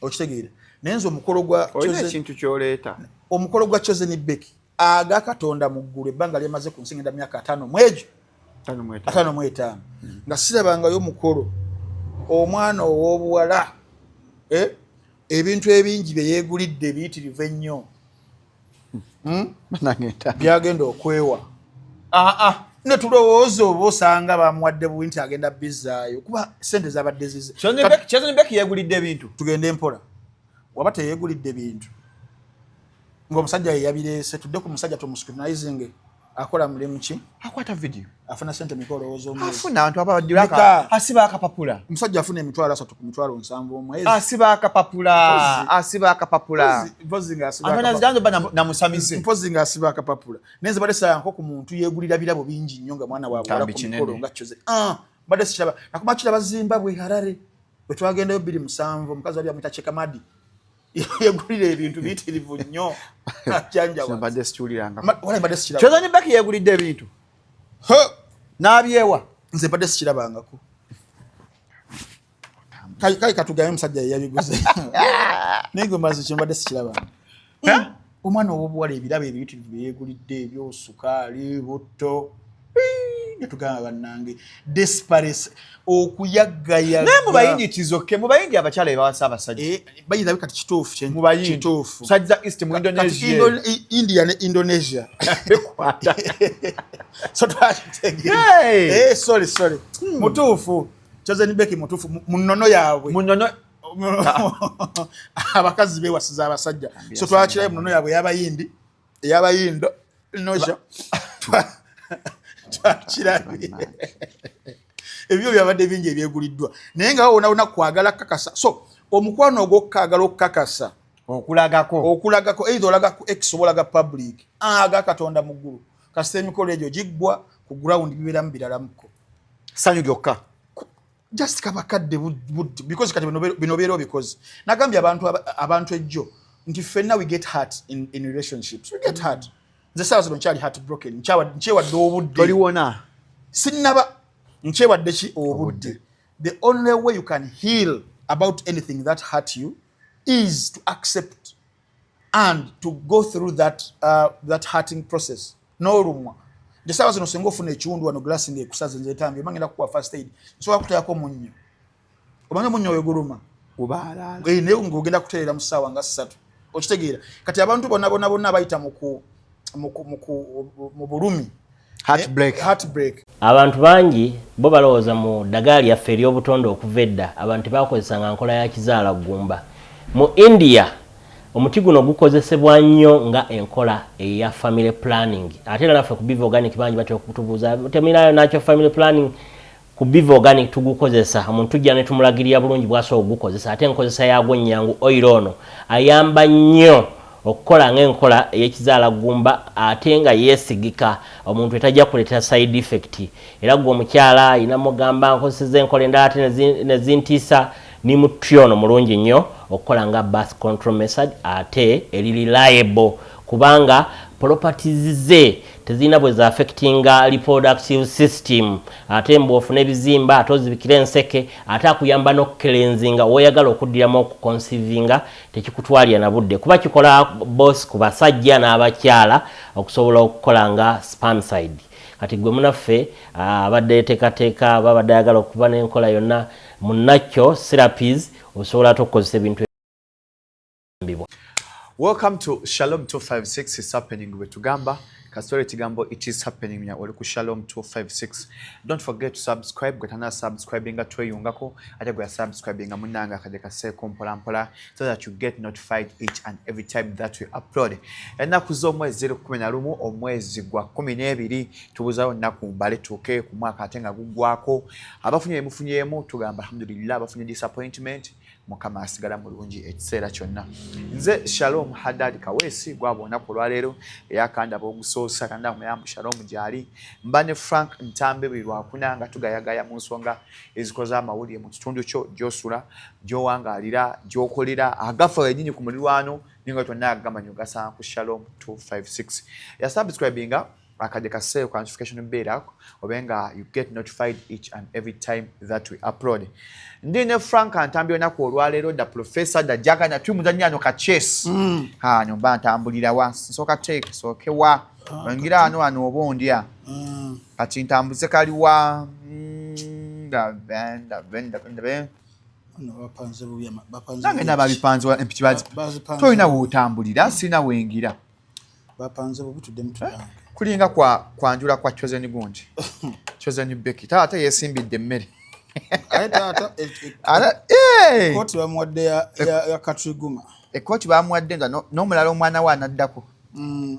Okitegeera? Naye nze omukolo gwa Olina ekintu kyoleeta. Omukolo gwa Chosen Becky, aga Katonda mu ggulu, ebbanga lyemaze ku nsi, ngenda myaka 50 mu egyo, 55, nga sirabangayo omukolo omwana ow'obuwala, eh, ebintu ebingi bye yeegulidde ebiyitirivu ennyo, Byagenda okwewa. Aa, ne tulowooza oba osanga bamuwadde buwi nti agenda bizaayo, kuba sente zabadde zize. Chosen Becky yeegulidde ebintu? Tugende mpola. Waba teyeegulidde bintu, ng'omusajja ye yabireese, tudde ku musajja tumuscrutinizinge. Akola mulimu ki? Akwata video. Afuna sente mika olowooza omwezi? Afuna abantu abaddira, asiba akapapula. Omusajja afuna 30,000 ku 70,000 omwezi. Asiba akapapula, asiba akapapula. Mpozi Namusamize. Mpozi ng'asiba akapapula. Naye nze badde sayanko ku muntu yeegulira birabo bingi nnyo nga mwana waabwe wala ku mikolo nga Chosen. Ah, badde sikiraba. Nakuma kiraba Zimbabwe, Harare, bwe twagendayo 2007, omukazi wali amuyita Chekamadi, yegulira ebintu biyitirivu nnyo. Mbadde sikiwuliranga. Chosen Becky yeegulidde ebintu n'abyewa? Nze mbadde sikirabangako. Kale katugambe omusajja yeyabiguze, naye gwe mazi kyo mbadde sikirabanga. Omwana ow'obuwala ebirabo ebiyitirivu byeyegulidde ebyo, sukaali, butto, netugamba bannange, desperate, okuyaggayaga. Naye mu Bayindi kizokke, mu Bayindi abakyala ebawasa abasajja. Eh, bayinza kati kituufu. Mu Bayindi. Kituufu. Sajja East, mu Indonesia. India ne Indonesia. Bikwata. So twakitegeera. Eh, sorry, sorry, mutuufu. Chosen Becky mutuufu mu nnono yaabwe. Mu nnono. Abakazi bewasiza abasajja, so twakirayo mu nnono yaabwe ey'Abayindi, ey'Abayindo noja twakirabye ebyo byabadde bingi ebyeguliddwa, naye nga wonawona kwagala kakasa. So omukwano ogwokukagala okukakasa, Okulagako. Okulagako, either olaga ku ex oba olaga public. Aga Katonda mu ggulu, kasita emikolo egyo giggwa, ku ground bibeeramu biralamuko. Ssanyu lyokka. Just kabakadde budde, because kati bino obeera obikoze. Nagambye abantu abantu ejjo nti ffenna we get hurt in relationships, we get hurt. Nze saawa zino nkyali heart broken, nkyewadde obudde. Toliwona. Sinnaba, nkyewadde ki? Obudde. The only way you can heal about anything that hurt you is to accept and to go through that hurting process n'olumwa. Nti saawa zino singa ofuna ekiwundu wano, glass ng'ekusaze, nze etambye oba ngenda kukuwa first aid, nsobola kuteekako munnyo. Omanyi omunnyo weguluma? Gubaalaala. Eh, naye ng'ogenda kutereera mu ssaawa nga 3. Okitegeera? Kati abantu bonna bonna bonna bayita mu bulumi. Heartbreak. Eh, heartbreak. Abantu bangi bo balowooza mu ddagala lyaffe ery'obutonde okuva edda abantu tebakozesanga nkola ya kizaala ggumba. Mu India omuti guno gukozesebwa nnyo nga enkola eya family planning. Ate era naffe ku Biva Organic bangi batera okutubuuza, "Temulinayo nakyo family planning?" Ku Biva Organic tugukozesa. Omuntu tujja ne tumulagirira bulungi bw'asobola okugukozesa, ate enkozesa yaagwo nnyangu. Oil ono ayamba nnyo okukola ng'enkola ey'ekizaala ggumba, ate nga yeesigika, omuntu etajja kuleetera side effect. Era gwe omukyala ayina mugamba, "Nkozeseza enkola endala ate nezintiisa," ni muti ono mulungi nnyo okukola nga birth control method, ate eri reliable kubanga properties ze tezirina bwe zaaffectinga reproductive system. Ate mbw'ofuna ebizimba, ate ozibikira enseke, ate akuyamba n'okucleansinga. Woyagala okuddiramu okuconceivinga, tekikutwalira na budde, kuba kikola both ku basajja n'abakyala okusobola okukola nga spermicide. Kati gwe munaffe abadde yeteekateeka, babadde ayagala okuba n'enkola yonna munakyo therapies, osobola ate okukozesa ebintu mbibwa. Welcome to Shalom 256. It's happening. Bwe tugamba kasitole ekigambo "it is happening", nya oli ku Shalom 256. Don't forget to subscribe. Gwe tana subscribinga, tweyungako. Ate gwe subscribinga munnange, akadde kaseeko mpola mpola so that you get notified each and every time that we upload. Ennaku z'omwezi ziri 11, omwezi gwa 12. Tubuzayo nnaku mbale tuuke ku mwaka ate nga guggwako. Abafunye emufunyeemu tugamba alhamdulillah, abafunye disappointment, Mukama asigala mulungi ekiseera kyonna. Nze Shalom Haddad Kaweesi gwaba olunaku olwaleero eyakandaba ogusoosa kandamuyambu Shalom gyali mba ne Frank Ntambe buli Lwakuna nga tugayagaya mu nsonga ezikoze amawulire mu kitundu kyo gy'osula, gy'owangaalira, gy'okolera, agafa wennyini ku mulirwano, naye nga twonna agamanyi ogasanga ku Shalom 256. Yasubscribinga. Akadde kaseeyo ka notification bell ako, obe nga you get notified each and every time that we upload. Ndi ne Frank Ntambi olunaku olwaleero, the professor, the jagana. Tuli muzannya ano ka chess. Ano mba ntambulira wa? Nsooka take, sooke wa? Ongira ano, wano oba ondya. Kati ntambuze kaliwa? Ndabe, ndabe, ndabe, ndabe. Bano bapanze bubi, bapanze Nange bubi. Nababipanze empiki Bazipanze. Tolina wootambulira, sirina wengira. Bapanze bubi, tuddemu tupange. Kulinga kwa kwanjula kwa Chosen gundi, Chosen Becky. Taata yesimbidde emmere. Aye taata, Eh! Kooti bamuwadde ya katriguma. Ekkooti bamuwadde nga n'omulala omwana we anaddako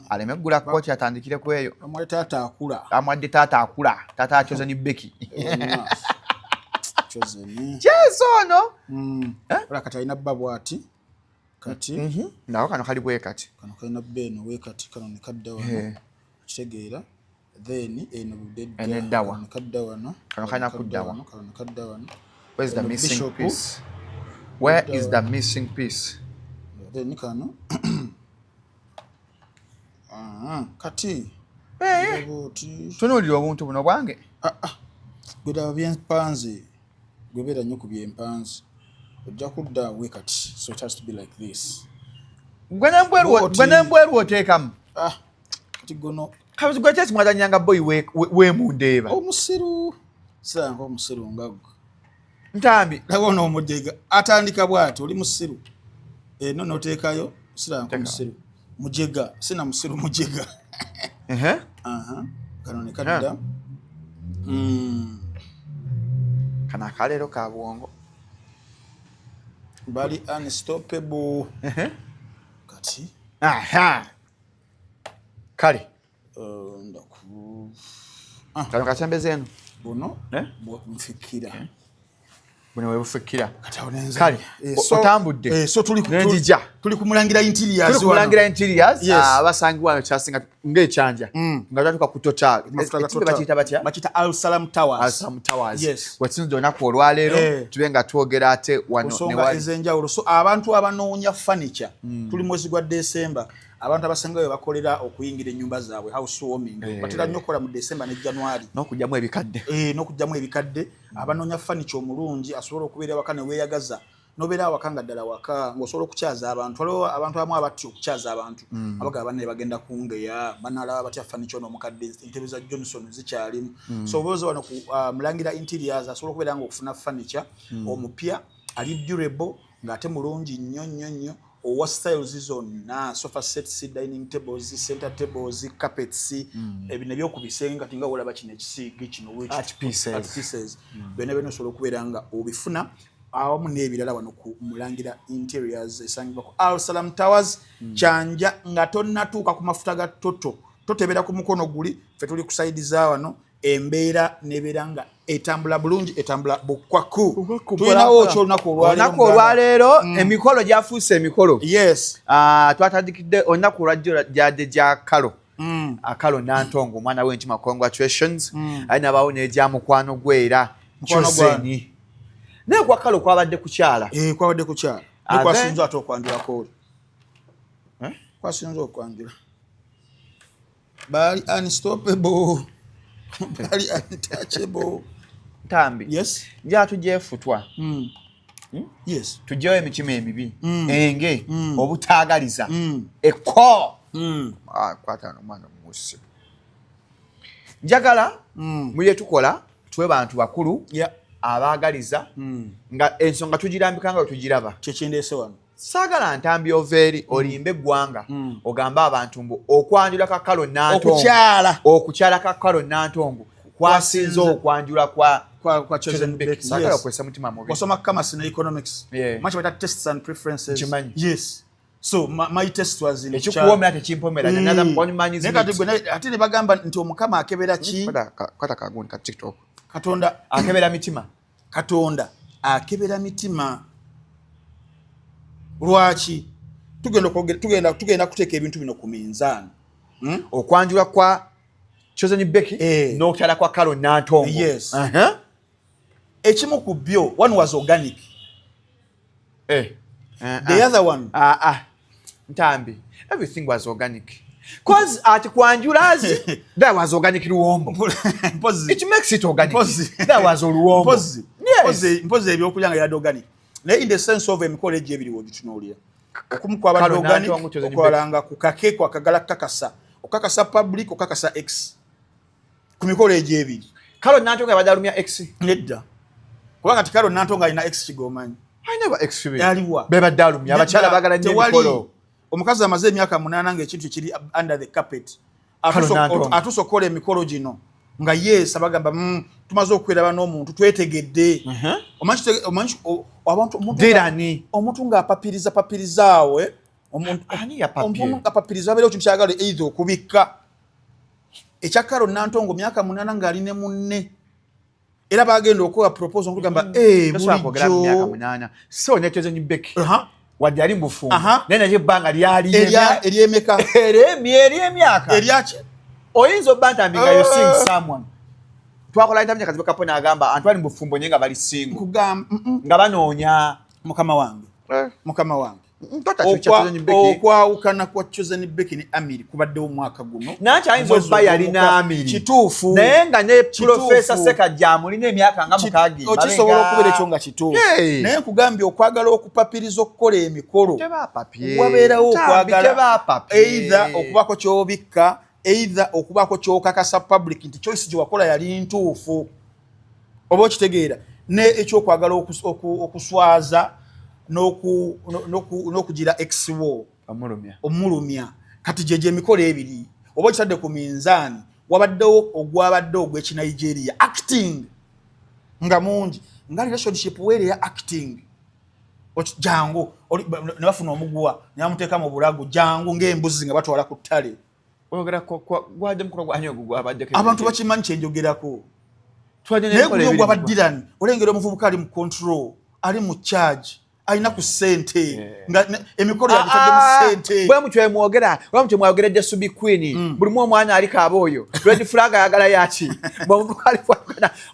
aleme kugula kkooti, atandikire ku eyo. Bamuwadde taata akula. Bamuwadde taata akula, taata ya Chosen Becky. Chosen. Kyeso ono. Ola kati alina bba bwati kati. Nako kano kali bwe kati. Kano kalina bba eno we kati, kano ne kadda wano. Kitegeera, then eno budedda. Eno edda wa? Kano ne kadda wano. Kano kalina ne kadda kudda wa? wano, kano ne kadda wano. Where is the Eno missing bishop. piece? Where is the missing piece? Then kano. Kati buti. Tunuulira obuntu buno bwange. Ah, ah. Gwe laba byempanze, gwe beera nnyo ku byempanze, ojja kudda we kati, so it has to be like this. Gwe nembweru. Bw'oti. Gwe nembweru oteekamu. Ah, kati gono. Kazi gwe kyeki mwazanyanga boyi wemundeeba. Omusiru siranga omusiru nga gwe. Ntambi. Laba ono omujega atandika bwati, oli musiru eno noteekayo siranga. Teeka. Omusiru mujega, sina musiru mujega. Aha, kano ne kadda. Kano akaleero ka bwongo. Bali unstoppable. Kati Aha. Kale. Ndaku Kano kasembeza eno. Buno Eh? nfikira. Buno webufikira. Kati awo nenza. Kale, otambudde. So tuli Nenjija. tuli kumulangira interiors Tuli wano. kulangira interiors. Yes. Abasangibwa wano kyasinga ng'ekyanja nga twatuka ku Total. Mafuta ga Ekizimbe Total. bakiyita batya? Bakiyita Al Salam Towers. Al Salam Towers. Yes. Wetusinze olunaku olwaleero tube nga twogera ate wano ne Nsonga wali. ez'enjawulo. So abantu abanoonya furniture, tuli mwezi gwa December, abantu abasinga we bakolera okuyingira ennyumba zaabwe, house warming, batera nnyo okukola mu December ne January. N'okugyamu ebikadde. N'okugyamu ebikadde. Abanoonya furniture omulungi asobola okubeera waka ne weeyagaza, nobeera awaka nga ddala waka ng'osobola okukyaza abantu. Waliwo abantu abamu abatya okukyaza abantu, abagaba banne bagenda kungeya, banalaba batya furniture ono omukadde, entebe za Johnson zikyalimu. So obuuza wano ku Mulangira Interiors, asobola okubeera nga okufuna furniture omupya ali durable ng'ate mulungi nnyo nnyo nnyo, owa styles zonna, sofa sets, dining tables, center tables, carpets, ebino ebyokubisenge. Kati nga wolaba kino ekisiige kino Art pieces. Art pieces. Byonna byonna osobola okubeera nga obifuna awamu n'ebirala wano ku Mulangira Interiors, esangibwa ku Al Salam Towers, Kyanja, nga tonnatuuka ku mafuta ga Total. Totebera ku mukono guli, ffe tuli ku side za wano. Embeera nebeera nga etambula bulungi, etambula bukwaku. Tulinawo ki olunaku olwaleero? Olunaku olwaleero, emikolo gyafuuse emikolo. Yes. Ah, twatandikidde olunaku olwajjo gyadde gya Kalo Akalo Nantongo, omwana w'enkima, congratulations. Aye nabaawo n'egya mukwano gwe era Mukwano. Chosen. Naye kwa Kalo kwabadde kukyala. Eh, kwabadde kukyala. Ah, Kwasinze ate okwanjulako oli. Eh? Kwasinze okwanjula, baali unstoppable, baali untouchable. Ntambi. Yes. Njala tugyefutwa. Yes. Tugyewo emitima emibi, enge, obutaagaliza, ekko. Ah, kwata omwana omusi. Njagala mu bye tukola tuwe bantu bakulu abaagaliza, nga ensonga tugirambika nga bwe tugiraba. Kyekindeese wano. Saagala Ntambi ova eri olimbe eggwanga, ogambe abantu mbu okwanjula kakalo Nantongo, Okukyala. okukyala kakalo Nantongo kwasinze okwanjula kwa kwa Chosen Chosen Becky. Becky. Saagala Yes. okwesa mutima mubi. Wasoma commerce ne economics. Much better tastes and preferences. Nkimanyi. Yes, so my test was in Ekikuwoomera tekimpomera. Another one man is Naye kati meat. gwe ate ne bagamba nti Omukama akebera ki? Kwata kagundi ka TikTok. Katonda Akebera mitima. Katonda akebera mitima. Lwaki tugenda tugenda kuteeka ebintu bino ku minzaani? Okwanjula kwa Chosen Becky n'okukyala kwa Kalo Nantongo. Yes. Ekimu ku byo, one was organic, the other one Ah, ah. Ntambi, everything was organic. Cause at kwanjulazi there was organic luwombo. It makes it organic. There was oluwombo. Mpozi ebyokulya nga yadde organic. Naye in the sense of emikolo egyo ebiri wogitunuulira. Okumu kwabadde organic, okwalanga ku kake kwakagala kakasa. Okakasa public, okakasa ex. Ku mikolo egyo ebiri. Carol Nantongo yabadde alumya ex? Nedda. Kuba kati Carol Nantongo alina ex kigomanyi. Alina ba ex be. Yaliwa. Bebadde alumya. Abakyala baagala nnyo emikolo. Omukazi amaze emyaka 8 ng'ekintu kiri under the carpet. Atuuse okukola emikolo gino nga yes abagamba tumaze okweraba n'omuntu twetegedde. Omuntu ng'apapiriza papirizaawe omuntu ng'apapiriza abeera ekintu kyagala either okubikka. Ekya Carol Nantongo myaka 8 ng'ali ne munne. Era bagenda okuwa proposal okugamba bulijjo so ne Chosen Becky wadde ali mufumbo naye naye ebbanga lyali eryemeka eryemyaka eryaki oyinza obba nti nga you seeing someone twakola interview Kazibwe Kapo n'agamba antu ali mufumbo naye nga bali single nga banoonya mukama wange mukama wange okwawukana kwa Chosen Becky ne Amiri kubaddewo omwaka guno nanti ayinza obba yalina Amiri kituufu naye nga ne Professor Ssekajja amulina emyaka nga 6 okisobola okubeera ekyo nga kituufu naye nkugambye okwagala okupapiriza okukola emikolo wabeerawo okwagala either okubaako ky'obikka either okubaako ky'okakasa public nti choice gye wakola yali ntuufu oba okitegeera ne ekyokwagala okuswaza n'okugira ex wo omulumya kati gyegyo emikolo ebiri oba okitadde ku minzaani wabaddewo ogwabadde ogw'ekinigeria acting nga mungi nga relationship weere ya acting jangu ne bafuna omuguwa ne bamuteeka mu bulago jangu ng'embuzi nga batwala ku ttale. Abantu bakimanyi kyenjogerako naye guli ogwabaddirani olengera omuvubuka ali mu control ali mu charge alina ku ssente nga emikolo yagitadde mu ssente. Bwe mutyo mwogera bwe mutyo mwogeredde Subi Queen buli mu omwana aliko aba oyo red flag ayagala yaki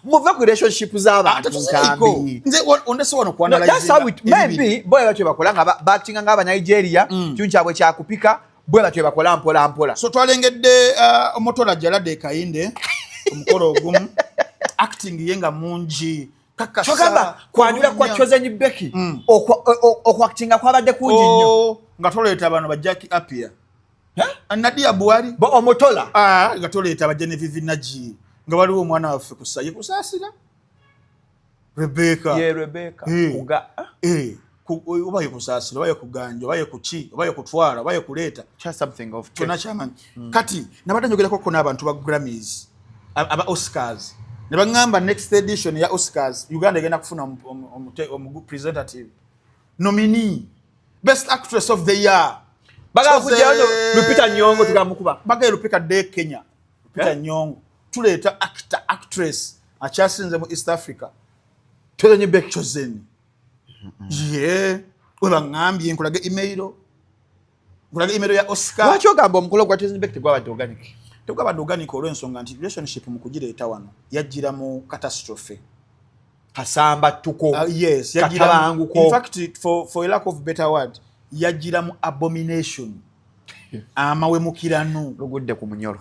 muve ku relationship z'abantu nkambi nze ondese wano kuanalyze maybe bo batyo bakola nga batinga nga Abanigeria kintu kyabwe kyakupika bwe batyo bakola mpola mpola. So twalengedde omotola Jalade Kayinde omukolo ogumu acting ye nga mungi Chokamba kwanjula kwa Chosen Becky okwakitinga kwabadde kungi nnyo nga toleeta bano ba Jackie Appiah Nadia Buhari bo omotola nga toleeta ba Genevieve Nnaji nga waliwo omwana waffe kusaye kusaasira Rebecca ye Rebecca kuga oba ye kusaasira oba ye kuganja oba ye kuki oba ye kutwala oba ye kuleeta something of kyonna kyamanyi. Kati nabadde njogerako ko n'abantu ba Grammys aba Oscars ne baŋŋamba next edition ya Oscars Uganda egenda kufuna representative nominee best actress of the year. Bagala kujja no Lupita Nyong'o tugamukuba. Bagala Lupita de Kenya. Lupita Nyong'o tuleeta actor actress akyasinze mu East Africa. Chosen Becky Chosen. Ye we baŋŋambye nkulage email. Nkulage email ya Oscar. Lwaki ogamba omukolo gwa Chosen Becky tegwabadde organic? Tegwabadde organic olw'ensonga nti relationship mu kugireeta wano yajjira mu catastrophe. Kasamba tuko. Yes, katabanguko. In fact, for a lack of better word, yajjira mu abomination. Amawemukirano. Lugudde ku munyolo.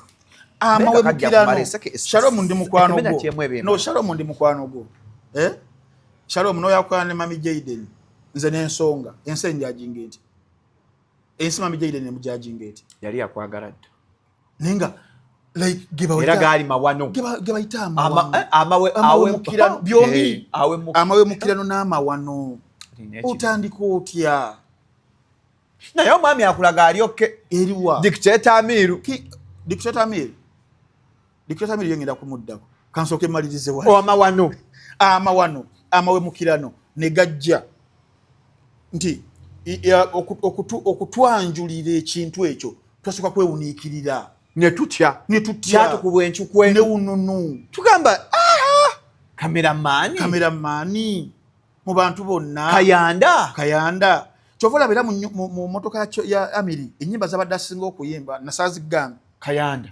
Amawemukirano. Shalom ndi mukwano gwo. No, Shalom ndi mukwano gwo. Eh? Shalom no yakwana ne Mami Jaden. Nze n'ensonga. Ensi enjajinga eti. Ensi Mami Jaden emujajinga eti. Yali akwagala dda. Nenga like era gaali mawano. Gebayita amawano. Amawemukirano byombi. Amawemukirano n'amawano. Otandika otya? Naye omwami akulaga ali okay. Eriwa. Dictator Amiru. Dictator Amiru. Dictator Amiru yengenda kumuddako. Kansooke mmalirize wali. Amawano. Amawano. Amawemukirano ne gajja. Nti okutwanjulira ekintu ekyo twasooka kwewuniikirira. Ne tutya. Ne tutya. Kyatukubwa enkukwe. Ne wununu. Tugamba cameraman. Cameraman. Mu bantu bonna. Kayanda. Kayanda. Kyova olaba era mu mmotoka ya Amiri ennyimba z'abadde asinga okuyimba nasaazigamba. Kayanda.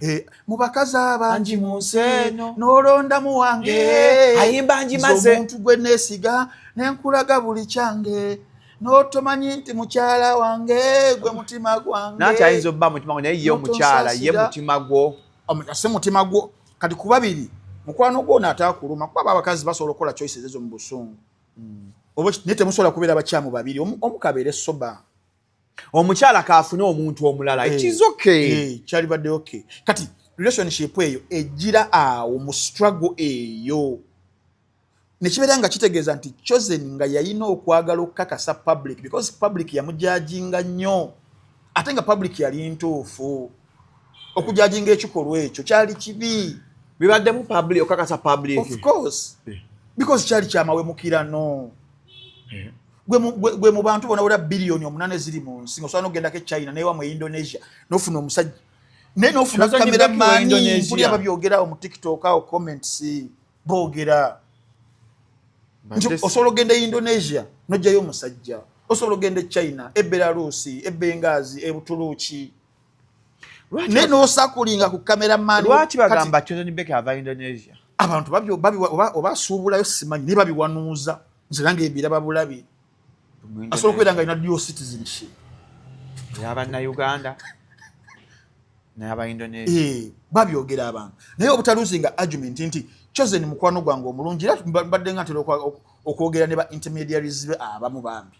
Mu bakazi abangi mu nsi eno n'olondamu wange. Ayimba ngimaze. Omuntu gwe neesiga ne nkulaga buli kyange. N'otomanyi nti mukyala wange gwe mutima gwange. Nanti ayinza obba mutima gwo, naye ye omukyala ye mutima gwo. Si mutima gwo. Kati ku babiri, mukwano gwo naataakuluma, kuba abakazi basobola okukola choices ezo mu busungu. Oba naye temusobola kubeera bakyamu babiri, omu kabeere sober. Omukyala kaafune omuntu omulala. It is okay. Eh, kyalibadde okay. Kati relationship eyo ejjira awo mu struggle eyo, nekibeera nga kitegeeza nti Chosen nga yalina okwagala okukakasa public, because public yamujudginga nnyo, ate nga public yali ntuufu okujudginga. Ekikolwa ekyo kyali kibi. Bibaddemu public, okakasa public. Of course, because kyali kyamawemukirano. Gwe mu bantu bona bula 8 biliyoni eziri mu nsi, nga osobola n'okugendako e China newa mu Indonesia n'ofuna omusajja, naye n'ofuna Chosen Becky wa cameraman. Indonesia. Mpulira babyogerawo mu TikTok awo, comments boogera nti osobola okugenda e Indonesia n'ojjayo omusajja, osobola okugenda e China, e Belarusi, e Bengazi, e Butuluki, naye n'osakulinga ku cameraman. Lwaki bagamba Chosen Becky ava Indonesia? Abantu oba asuubulayo simanyi, naye babiwanuuza. Nze nange ebiraba bulabi. Asobola okubeera nga alina dual citizenship. Ey'abannayuganda n'aba Indonesia. Eh, babyogera abantu, naye obutalosinga argument nti Chosen mukwano gwange omulungi, era mbadde nga ntera okwogera ne ba intermediaries be abamu bambi.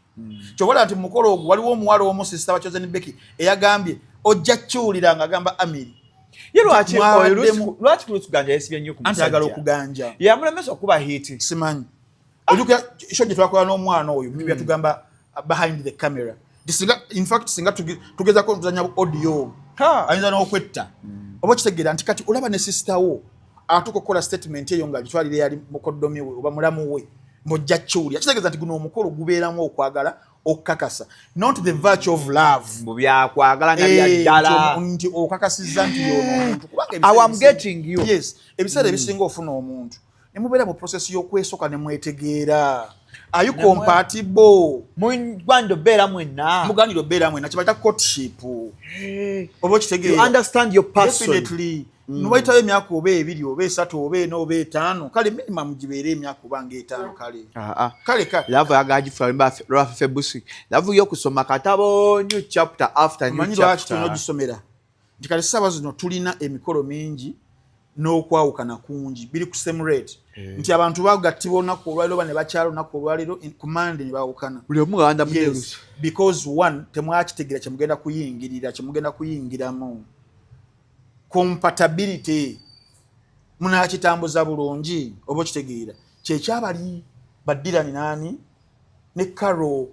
Kyobola nti mukolo ogwo waliwo omuwala omu, sister wa Chosen Becky, eyagambye ojja kiwulira nga agamba Amiri. Ye lwaki oyo lwaki Ruth Ganja yesibye nnyo ku Anti ayagala musajja? okuganja. Yamulemesa okuba hit. Simanyi, ojjukira show gye twakola n'omwana oyo, byatugamba behind the camera nti singa, in fact, singa tugezako tuzanya audio, ayinza n'okwetta. Oba okitegeera nti kati olaba ne sister wo atuuka okukola statement eyo nga gitwalire yali mukoddomi we oba mulamu we, mujja kiwulira. Kitegeeza nti guno omukolo gubeeramu okwagala okukakasa, not the virtue of love. Mbu byakwagala na Eh, byaddala. Nti okakasizza nti yono omuntu, kubanga Awo I'm getting you. Yes, ebiseera ebisinga ofuna omuntu ne mubeera mu process y'okwesooka ne mwetegeera. Are you compatible? Mugwanira obeera mwenna. Muganira obeera mwena, kibayita courtship. Oba okitegeera? You understand your person. Definitely. Nubayitayo emyaka oba 2 oba 3 oba 4 oba 5, kale minimum gibeere emyaka oba nga 5, kale. Ah, ah. Kale kale. Love yagagifula lwaffe busi. Love y'okusoma katabo, new chapter after new Omanyi lwaki tulina chapter. ogisomera? Nti kale ssaawa zino tulina emikolo mingi n'okwawukana kungi, biri ku same rate, nti abantu bagattibwa olunaku olwaliro oba ne bakyala olunaku olwaliro, ku Mande ne baawukana. Buli omu ganda. Yes, because one, temwakitegeera kyemugenda kuyingirira, kyemugenda kuyingiramu, compatibility, munakitambuza bulungi. Oba okitegeera kyekyabali badirani nani ne Caro,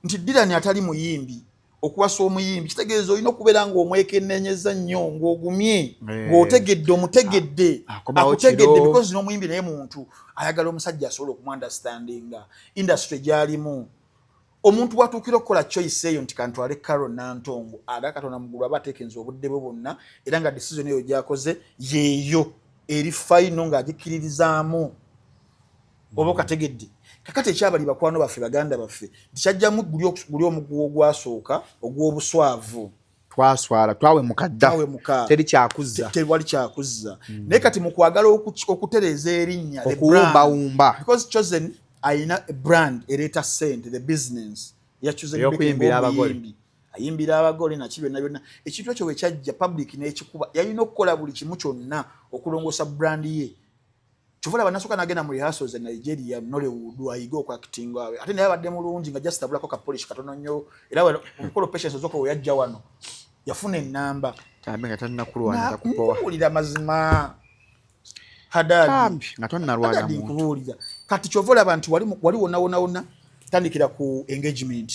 nti Dirani atali muyimbi okuwasa omuyimbi kitegeeza olina okubeera ng'omwekennenyeza nnyo, ng'ogumye, ng'otegedde, omutegedde, Akomawo akutegedde kiro. Because n'omuyimbi naye muntu, ayagala omusajja asobola okumuunderstandinga industry gy'alimu. Omuntu watuukira okukola choice eyo nti kantwale Caro Nantongo, aga Katonda mugulu aba ateekenza obudde bwe bwonna, era nga decision eyo gyakoze yeeyo eri final ng'agikkiririzaamu. Oba okategedde? Kakati ekyabali bakwano baffe, baganda baffe, nti kyajjamu guli omuguwa ogwasooka ogw'obuswavu. Twaswala, twawemuka dda. Twawemuka. Teri kyakuzza. Tewali kyakuzza. Naye kati mu kwagala okutereeza erinnya, the brand, Okuwumbawumba. because Chosen ayina a brand ereeta sente, the business ya Chosen Becky. Ey'okuyimbira abagole. Ng'omuyimbi ayimbira abagole naki byonna byonna, ekintu ekyo bwe kyajja public n'ekikuba, yalina okukola buli kimu kyonna okulongoosa brand ye. Kyova olaba nasooka n'agenda mu rehearsals e Nigeria, Nollywood, ayige okuactinga. Ate naye abadde mulungi nga just abulako ka polish katono nnyo. Era omukolo Patience Ozoka we yajja wano yafuna ennamba. Tambi nga tannakulwana takupowa. Nkubuulira mazima, Hadadi. Tambi nga tonnalwana Hadadi, muntu. Nkubuulira kati, kyova olaba nti wali wonna wonna wonna tandikira ku engagement.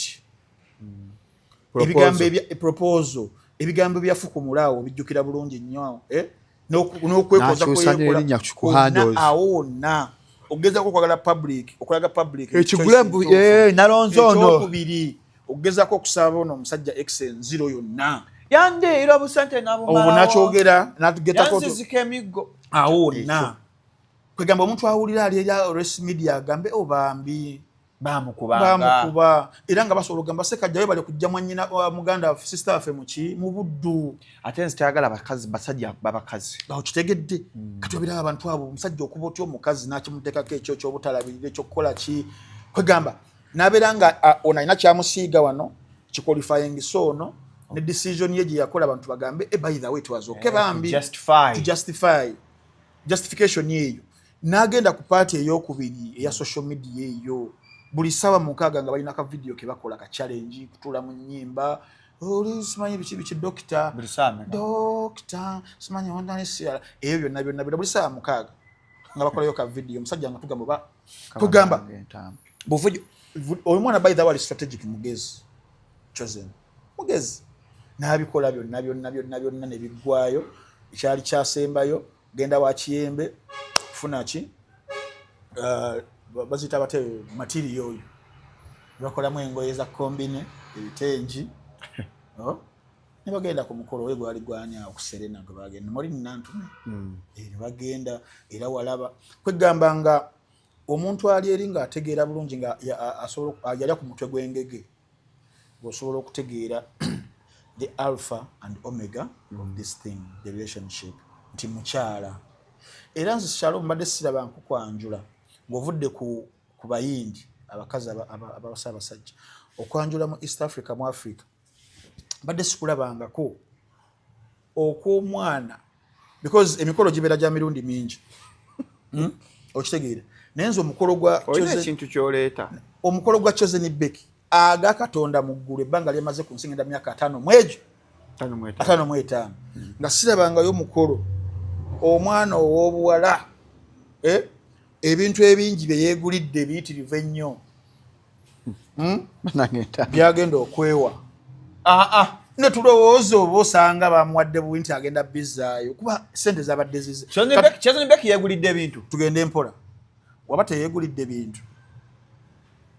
Ebigambo ebya proposal, ebigambo byafukumulaawo bijjukira bulungi nnyo, eh? N'okwekoza N'akyusa kweyekola n'erinnya ku kwonna handles. Awo wonna okugezako okwagala public, okulaga public Ekigule choice mbu, entuufu. nalonze ono. Ekyokubiri, okugezako okusaba ono omusajja ex enziro yonna. Yandiira obusente Obwo nabumalawo. nakyogera natugetako. Yanzizika emiggo. Awo wonna kwegamba omuntu awulira ali erya res media agambe obambi Bamukubanga. Bamukuba, era nga basobola okugamba Sekajjayo bali kujja mwanyina wa muganda waffe, sister waffe muki mu buddu. Ate nze tayagala bakazi, basajja babakazi. Awo kitegedde. Kati obiraba abantu abo, omusajja okuba otya omukazi n'akimuteekako ekyo ekyobutalabirira, ekyokukola ki, kwegamba Nabeera nga ono alina kyamusiiga wano kiqualifying, so ono ne decision ye gye yakola, abantu bagambe, "Eh, by the way, it was okay." Eh, bambi to justify. To justify, justification eyo. N'agenda ku part eyokubiri eya social media eyo, buli ssaawa 6 nga balina ka video ke bakola, ka challenge, kutuula mu nnyimba, oli simanyi biki biki, dokita. Buli ssaawa mmeka? Dokita simanyi ondanesirala, ebyo byonna byonna byonna, buli ssaawa 6 nga bakolayo ka video. Omusajja nga tugamba oba tugamba buvujo oyo mwana, by the way, ali strategic, mugezi. Chosen mugezi, n'abikola byonna byonna byonna byonna ne biggwayo. Ekyali kyasembayo, genda wa kiyembe kufuna ki, baziyita bate, material oyo bakolamu engoye za kombine, ebitengi. Oh, ne bagenda ku mukolo oyo gwali gwani awo ku Serena gwe bagenda moli Nantume. Eh, ne bagenda era walaba kwegamba nga omuntu ali eri ng'ategeera bulungi nga asobola yalya ku mutwe gw'engege, ng'osobola okutegeera the alpha and omega of this thing, the relationship, nti mukyala. Era nze kyalo mbadde siraba nkukwanjula ng'ovudde ku Bayindi, abakazi abawasa abasajja, okwanjula mu East Africa, mu Africa, mbadde sikulabangako okw'omwana, because emikolo gibeera gya mirundi mingi. Okitegeera? Naye nze omukolo gwa Olina ekintu kyoleeta. Omukolo gwa Chosen Becky, aga Katonda mu ggulu, ebbanga lyemaze ku nsi, ngenda myaka 50 mu egyo. 55. 55, nga sirabangayo omukolo omwana ow'obuwala, eh, ebintu ebingi bye yeegulidde ebiyitirivu ennyo. Bannange entamu. Byagenda okwewa. Ah, ah. Ne tulowooza oba osanga bamuwadde buwi nti agenda bizaayo, kuba sente zabadde zize. Chosen Becky yeegulidde ebintu. Tugende mpola. Waba teyeegulidde bintu,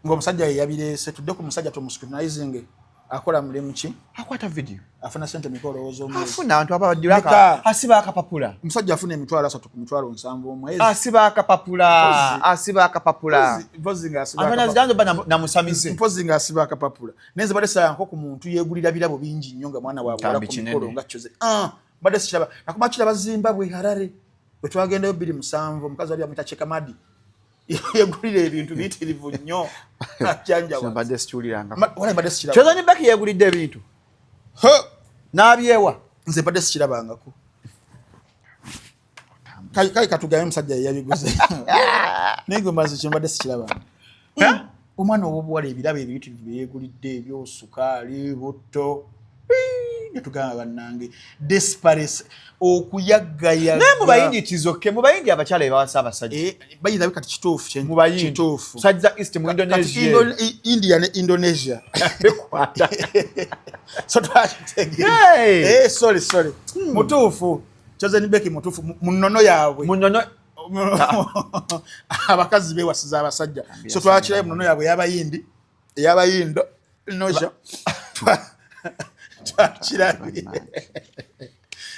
ng'omusajja ye yabireese, tudde ku musajja tumuscrutinizing, akola mulimu ki? Akwata video. Afuna sente mika olowooza omwezi? Afuna abantu abajjula. Meka? Asiba akapapula. Omusajja afuna 30,000 ku 70,000 omwezi. Asiba akapapula. Mpozi. Asiba akapapula. Mpozi ng'asiba Afana akapapula. ziganzo ba namusamize. Mpozi ng'asiba akapapula. Naye nze badde sayanko ku muntu yeegulira birabo bingi nnyo nga mwana waabwe wala Ntambi ku kinene. mikolo nga Chosen. Ah, mbadde sikiraba. Nakoma kiraba Zimbabwe, Harare, bwe twagendayo 2007, omukazi wali amuyita Chekamadi, yegulira ebintu biyitirivu nnyo ajjanjawa. Mbadde sikiwuliranga. Wala mbadde sikiraba. Chosen Becky yeegulidde ebintu n'abyewa. Nze mbadde sikirabangako. Kale katugambe omusajja ye yabiguze, naye gwe mbazi kyo mbadde sikirabanga omwana ow'obuwala ebirabo ebiyitirivu bye yeegulidde ebyo, sukaali, butto. Netugamba bannange, desperate, okuyaggayaga. Naye mu Bayindi kizokke, mu Bayindi abakyala ebawasa abasajja. Eh, bayinza kati kituufu Mu Bayindi. kituufu. Sajja East mu Kati Indonesia. India ne Indonesia. Bikwata. So twakitegeera. Hey! Eh, sorry, sorry, mutuufu. Chosen Becky mutuufu mu nnono yaabwe. Munono. Abakazi bewasiza abasajja, so twakirayo mu nnono yaabwe ey'Abayindi, ey'Abayindo noja, twakirabye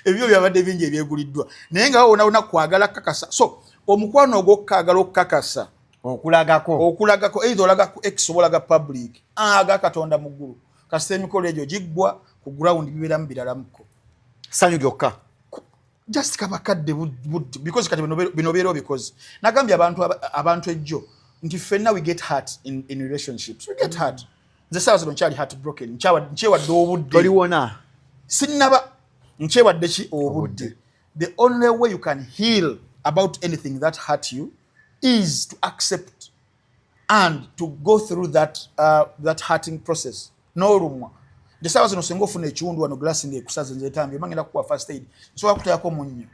ebyo byabadde bingi ebyeguliddwa, naye nga wonawona kwagala kakasa. So omukwano ogwokkaagala okukakasa, okulagako. Okulagako, either olaga ku ex oba olaga public, aga Katonda mu ggulu, kasita emikolo egyo giggwa, ku ground bibeeramu biralamuko. Ssanyu lyokka. Just kabakadde budde, because kati bino obeera obikoze. Nagambye abantu abantu ejjo nti ffenna we get hurt in relationships, we get hurt. Nze saawa zino nkyali heart broken, nkyewadde obudde. Toliwona. Sinnaba, nkyewadde ki, obudde. The only way you can heal about anything that hurt you is to accept and to go through that hurting process n'olumwa. Nti saawa zino singa ofuna ekiwundu wano, glasi ng'ekusaze, nze etambye oba ngenda kukuwa first aid, nsobola kuteekako munnyo.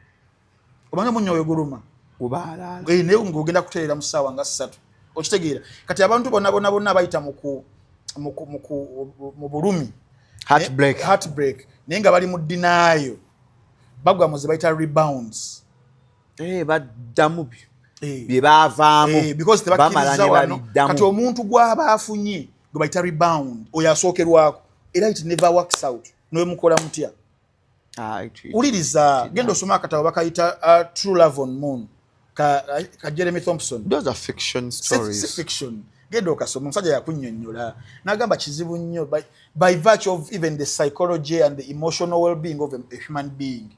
Omanyi omunnyo oyo guluma. Obaalaala. Eh, naye ng'ogenda kutereera mu ssaawa nga 3. Okitegeera? Kati abantu bonna bonna bonna bayita mu bulumi. Heartbreak. Heartbreak, naye nga bali mu denial, bagwa mu ze bayita rebounds. Eh, baddamu Eh. bye baavaamu. Eh, because Bamala tebakkiriza ne wano. babiddamu. Kati omuntu gw'aba afunye gwe bayita rebound, oyo asookerwako, era it never works out nowemukola mutya. Ah, Wuliriza, genda osome akatabo bakayita True Love on Moon ka Jeremy Thompson. Those are fiction stories. Si fiction, genda okasoma. Omusajja yakunnyonnyola n'agamba kizibu nnyo by virtue of even the psychology and the emotional well-being of a human being.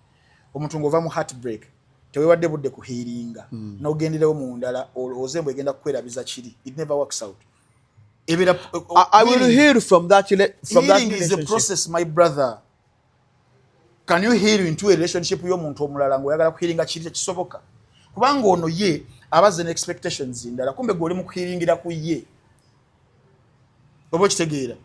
Omuntu ng'ova mu heartbreak, tewewadde budde kuhealinga, n'ogenderewo mu ndala, olowooze mbu egenda kukwerabiza kiri. It never works out. Ebeera I will heal from that Healing is a relationship. process, my brother. Can you heal into a relationship y'omuntu omulala ng'oyagala kuhealinga? Kiri tekisoboka, kubanga ono ye abaze ne expectations ndala, kumbe gwe oli mu kuhealingira ku ye, oba okitegeera?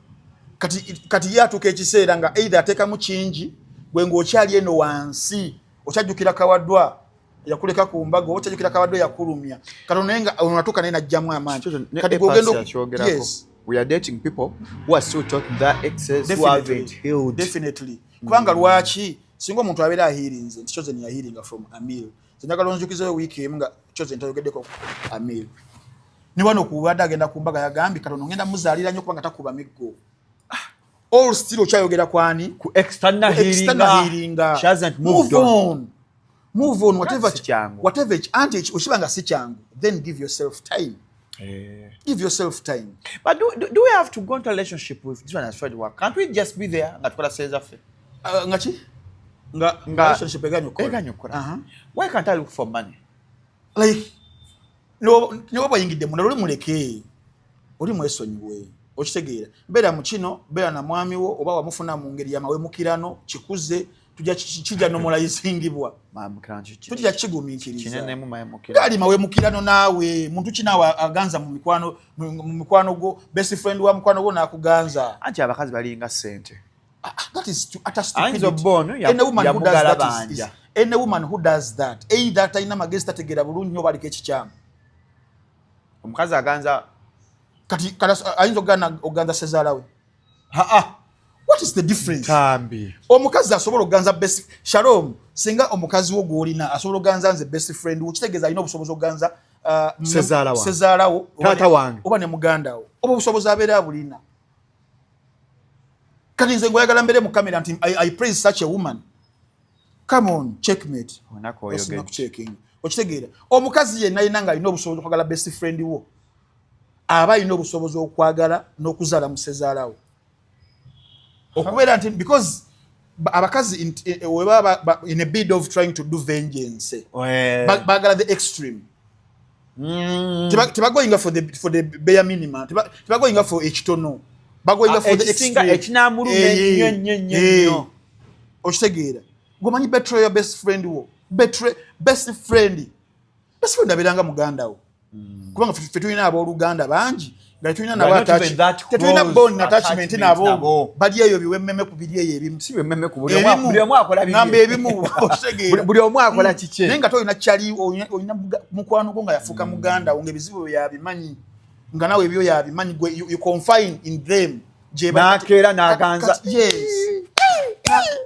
Kati ye atuuka ekiseera nga either ateekamu kingi, gwe ng'okyali eno wansi, okyajjukira kawaddwa yakuleka ku mbaga, oba okyajjukira kawaddwa yakulumya. Kati naye nga ono atuuka naye najjamu amaanyi. Kati gwogenda, yes, we are dating people who are still talking their exes who haven't healed. Definitely, kubanga lwaki? Singa omuntu abeera ahealinze nti Chosen yahealinga from Amil, njagala onjukizeyo wiiki emu nga Chosen tayogeddeko Amil. Ne wano kubadde agenda ku mbaga yagambye, "Katono ngenda muzaalira nnyo kubanga takuba miggo." All still okyayogera kwani? Ku external healing. She hasn't moved Move on, move on, whatever. Whatever. Anti okiba nga si kyangu, then give yourself time. Give yourself time. But do we have to go into a relationship with this one has tried work? Can't we just be there nga tukola sente zaffe? Nga ki? Nga relationship eganye okukola? Eganye okukola. Why can't I look for money? Like ne waba oyingidde munda, oli muleke, oli mwesonyiwe, okitegeera? Beera mu kino, beera na mwami wo, oba wamufuna mu ngeri yamawemukirano, kikuze, tujja kijja normalizingibwa, tujja kigumiikiriza. Gali mawemukirano naawe muntu kinaawe aganza mu mikwano gwo, best friend wa mukwano gwo n'akuganza. Anti abakazi balinga ssente. Ah, that is utter stupidity. Any woman who does that is, any woman who does that, either talina magezi, tategeera bulungi nnyo, oba aliko ekikyamu. Omukazi aganza. Kati ayinza oganza sezaala we. What is the difference? Tambi. Omukazi asobola okuganza best, Shalom, singa omukazi wo gwolina asobola okuganza nze best friend wo, kitegeeza alina obusobozi okuganza sezaalawo oba ne muganda wo. Oba obusobozi abeera abulina. Kati nze ngoyagala mbeere mu kamera nti I praise such a woman? Come on, checkmate. Kuchecking, okitegeera? Omukazi yenna alina nga alina obusobozi okwagala best friend wo, aba alina obusobozi okwagala n'okuzaala musezaalawo, okubeera nti because abakazi webaba in a bid of trying to do vengeance, bagala the extreme. Tebagoinga for the bare minimum, tebagoinga for ekitono, bagoinga for the extreme. Ekinamuluma ennyo nnyo nnyo nnyo. Okitegeera? Gwomanyi betray your best friend wo, betray best friend. Best friend abeeranga muganda wo, kubanga ffe tulina abooluganda bangi nga tetulina nabo, tetulina bond attachment nabo. Bali eyo biwemmeme ku biri eyo ebimu. Si biwemmeme ku buli omu akola. Ngamba ebimu, okitegeera? Buli omu akola kikye. Naye nga tolina kyali, olina mukwano gwo nga yafuuka muganda wo, nga ebizibu byo yabimanyi, nga nawe ebyo yabimanyi, gwe you confine in them. Nakeera naganza. Yes,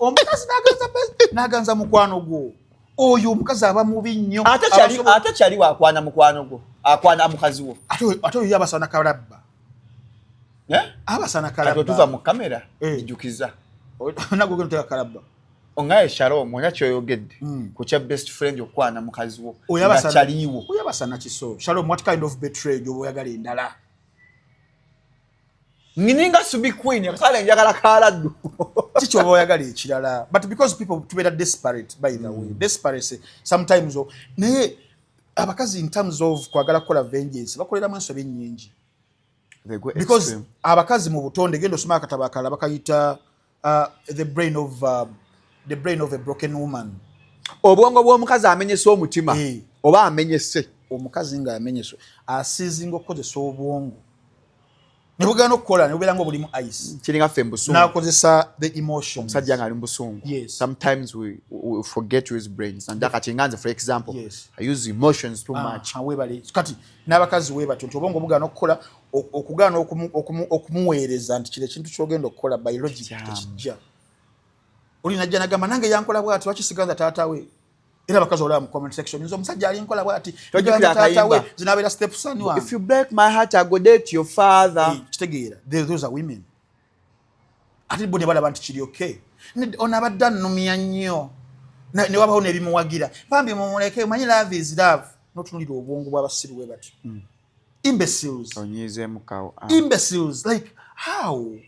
omukazi naganza mukwano gwo, oyo omukazi aba mubi nnyo. Ate kyali wakwana mukwano gwo, akwana mukazi wo. Ate oyo abasana kalabba. Eh? Abasana kalabba. Tuva mu kamera. Njukiza. Nagwe genda oteka kalabba. Ongaye Shalom, olina kyoyogedde ku kya best friend okwana mukazi wo nga kyaliwo. Oyo abasana kiso. Shalom, what kind of betrayal gyoba oyagala endala? Ngininga subi queen akasala njagala kaladdu. Kiki oba oyagala ekirala? But because people tubeera desperate, by the way, desperate sometimes. Naye abakazi in terms of kwagala kukola vengeance bakoleramu ensobi nnyingi, because abakazi mu butonde, genda osoma akatabo akalala bakayita the brain of a broken woman. Obwongo bw'omukazi amenyese omutima. Oba amenyese. Omukazi nga amenyese asizinga okukozesa obwongo ne bugaana okukola, ne bubeera nga obulimu ice. Kiringa ffe mbusungu. N'akozesa the emotions. Omusajja nga ali mubusungu, sometimes we forget to use brains, and kati nga nze, for example, I use emotions too much. Webale. Kati n'abakazi we batyo, nti obwongo bugaana okukola, okugaana okumuweereza nti kino ekintu kyogenda okukola by logic tekijja. Oli najja nagamba, "Nange yankola bwati, lwaki siganza taata we?" Era abakazi olaba mu comment section, "Nze omusajja alinkola bwati, taata we zinabeera stepson wange." "If you break my heart, I go date your father." Eh, kitegeera, those are women. Ate bo ne balaba nti kiri okay, ono abadde annumya nnyo, ne wabaho n'ebimuwagira, "Bambi mumuleke, omanyi love is love." Notunulira obwongo bw'abasiru bwe batyo, imbeciles. Onyizeemukawo. Imbeciles, like how,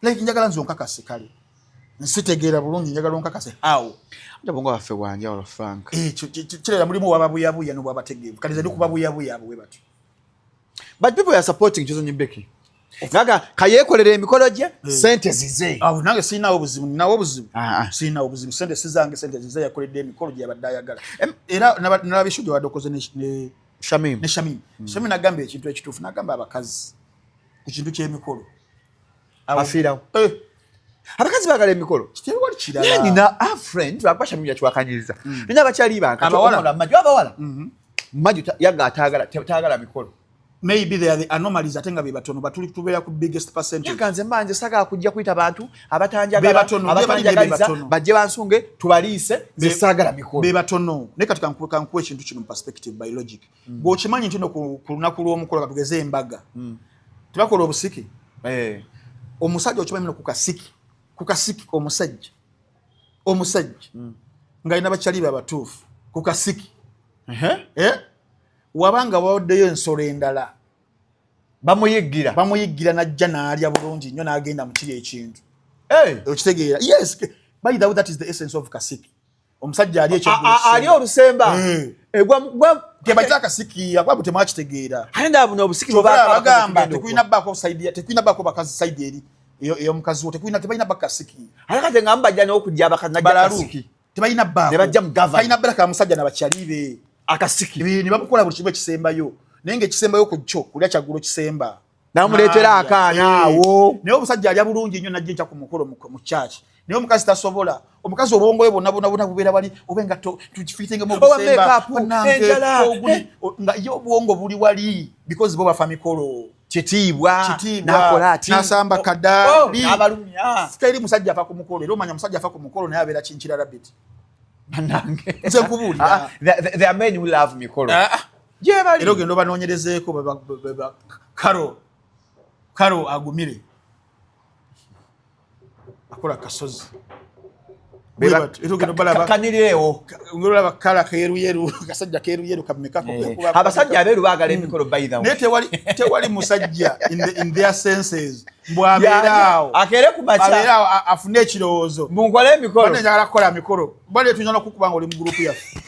like njagala nze onkakase, kale nsitegeera bulungi, njagala onkakase how. Ate obwongo bwaffe bwanjawulo, Frank. Ekyo kirera mulimu wababuyabuya nobwabategeevu. Kati nze ndi kubabuyabuya abo bwe batyo. But people are supporting Chosen Becky. Ngaga kayekolera emikolo gye, sente zize. Awo nange sirinawo buzibu, ninawo obuzibu? Ah, ah. Sirinawo buzibu. Sente sizange, sente zize, yakoledde emikolo gye yabadde ayagala. Era nalaba issue gye wadde okoze ne Shamim. Ne Shamim. Shamim nagamba ekintu ekituufu, nagamba abakazi ku kintu ky'emikolo. Afiirawo. Eh, Abakazi baagala emikolo. Kitewali kirala. Naye nina a friend, lwakuba Shamim yakiwakanyiriza. Nina abakyali bange. Abawala. Maju abawala. Maju yaga ataagala, taagala mikolo. Maybe they are the anomalies, ate nga be batono, batuli tubeera ku biggest percentage. Yaga nze mbanje sagala kujja kuyita bantu Be abatanjagala, batono, be bali be abatanjagaliza, batono. bajje bansunge tubaliise, nze saagala mikolo. Be batono. Naye kati kankuwe ekintu kino mu perspective by logic. Bw'okimanyi nti no ku lunaku lw'omukolo, katugeze embaga, tebakola obusiki? Eh. Omusajja okimanyi no ku kasiki omusajja ng'alina bakyali be abatuufu ku kasiki. Ehe. Eh? Wabanga wawaddeyo ensolo endala, Bamuyiggira. Bamuyiggira, najja n'alya bulungi nnyo n'agenda mu kiri ekintu. Eh. Okitegeera? Yes, by the way, that is the essence of kasiki. Omusajja ali Ali olusemba. Eh. Eh, Tebaita akasiki akwabu, temwakitegeera. Ate ndaba buno obusiki Kyova bwe bagamba baaka. tekulina baako side, tekulina baako bakazi side eri ey'omukazi wo, tekulina, tebalina bakasiki. Ate kati nga mbajja n'okujja abakazi najja Balalu. kasiki. Tebalina baako. Ne bajja mu gavana. Talina baraka musajja nabakyali be. Akasiki. Ne bamukola buli kimu ekisembayo, naye ngaekisembayo ku kyo kulya kyaggulo kisemba. Namuleetera N'alya. akaana Eh. awo. Naye omusajja alya bulungi nnyo najja enkya ku mukolo mu church, naye omukazi tasobola. Omukazi obwongo bwe bwonna bwonna bwonna bubeera wali oba engatto tukifiitengemu. Oba makeup, enjala. Nga ye obwongo buli wali because bo bafa mikolo. Kitiibwa. Kitiibwa. N'akola ati. N'asamba kadaali. Oh, n'abalumya. Teri musajja afa ku mukolo. Era omanya musajja afa ku mukolo naye abeera kinkyira rabbit. Bannange. Nze nkubuulira. Ah, there are men who love mikolo. Ah, ah. Gye bali. Era ogenda obanoonyerezeeko karo agumire akola kasozi. Era ogenda obalaba. Kanireewo. Olaba kala keeruyeru, kasajja keeruyeru kamekako. Eh, abasajja abeeru baagala emikolo, by the way. Naye tewali musajja in their senses mbwabeeraawo Akeere ku makya. abeeraawo afune ekirowoozo. Munkole emikolo. Bane njagala kukola mikolo, bale tuyinza nokukuba nga oli mu gurupu yaffe.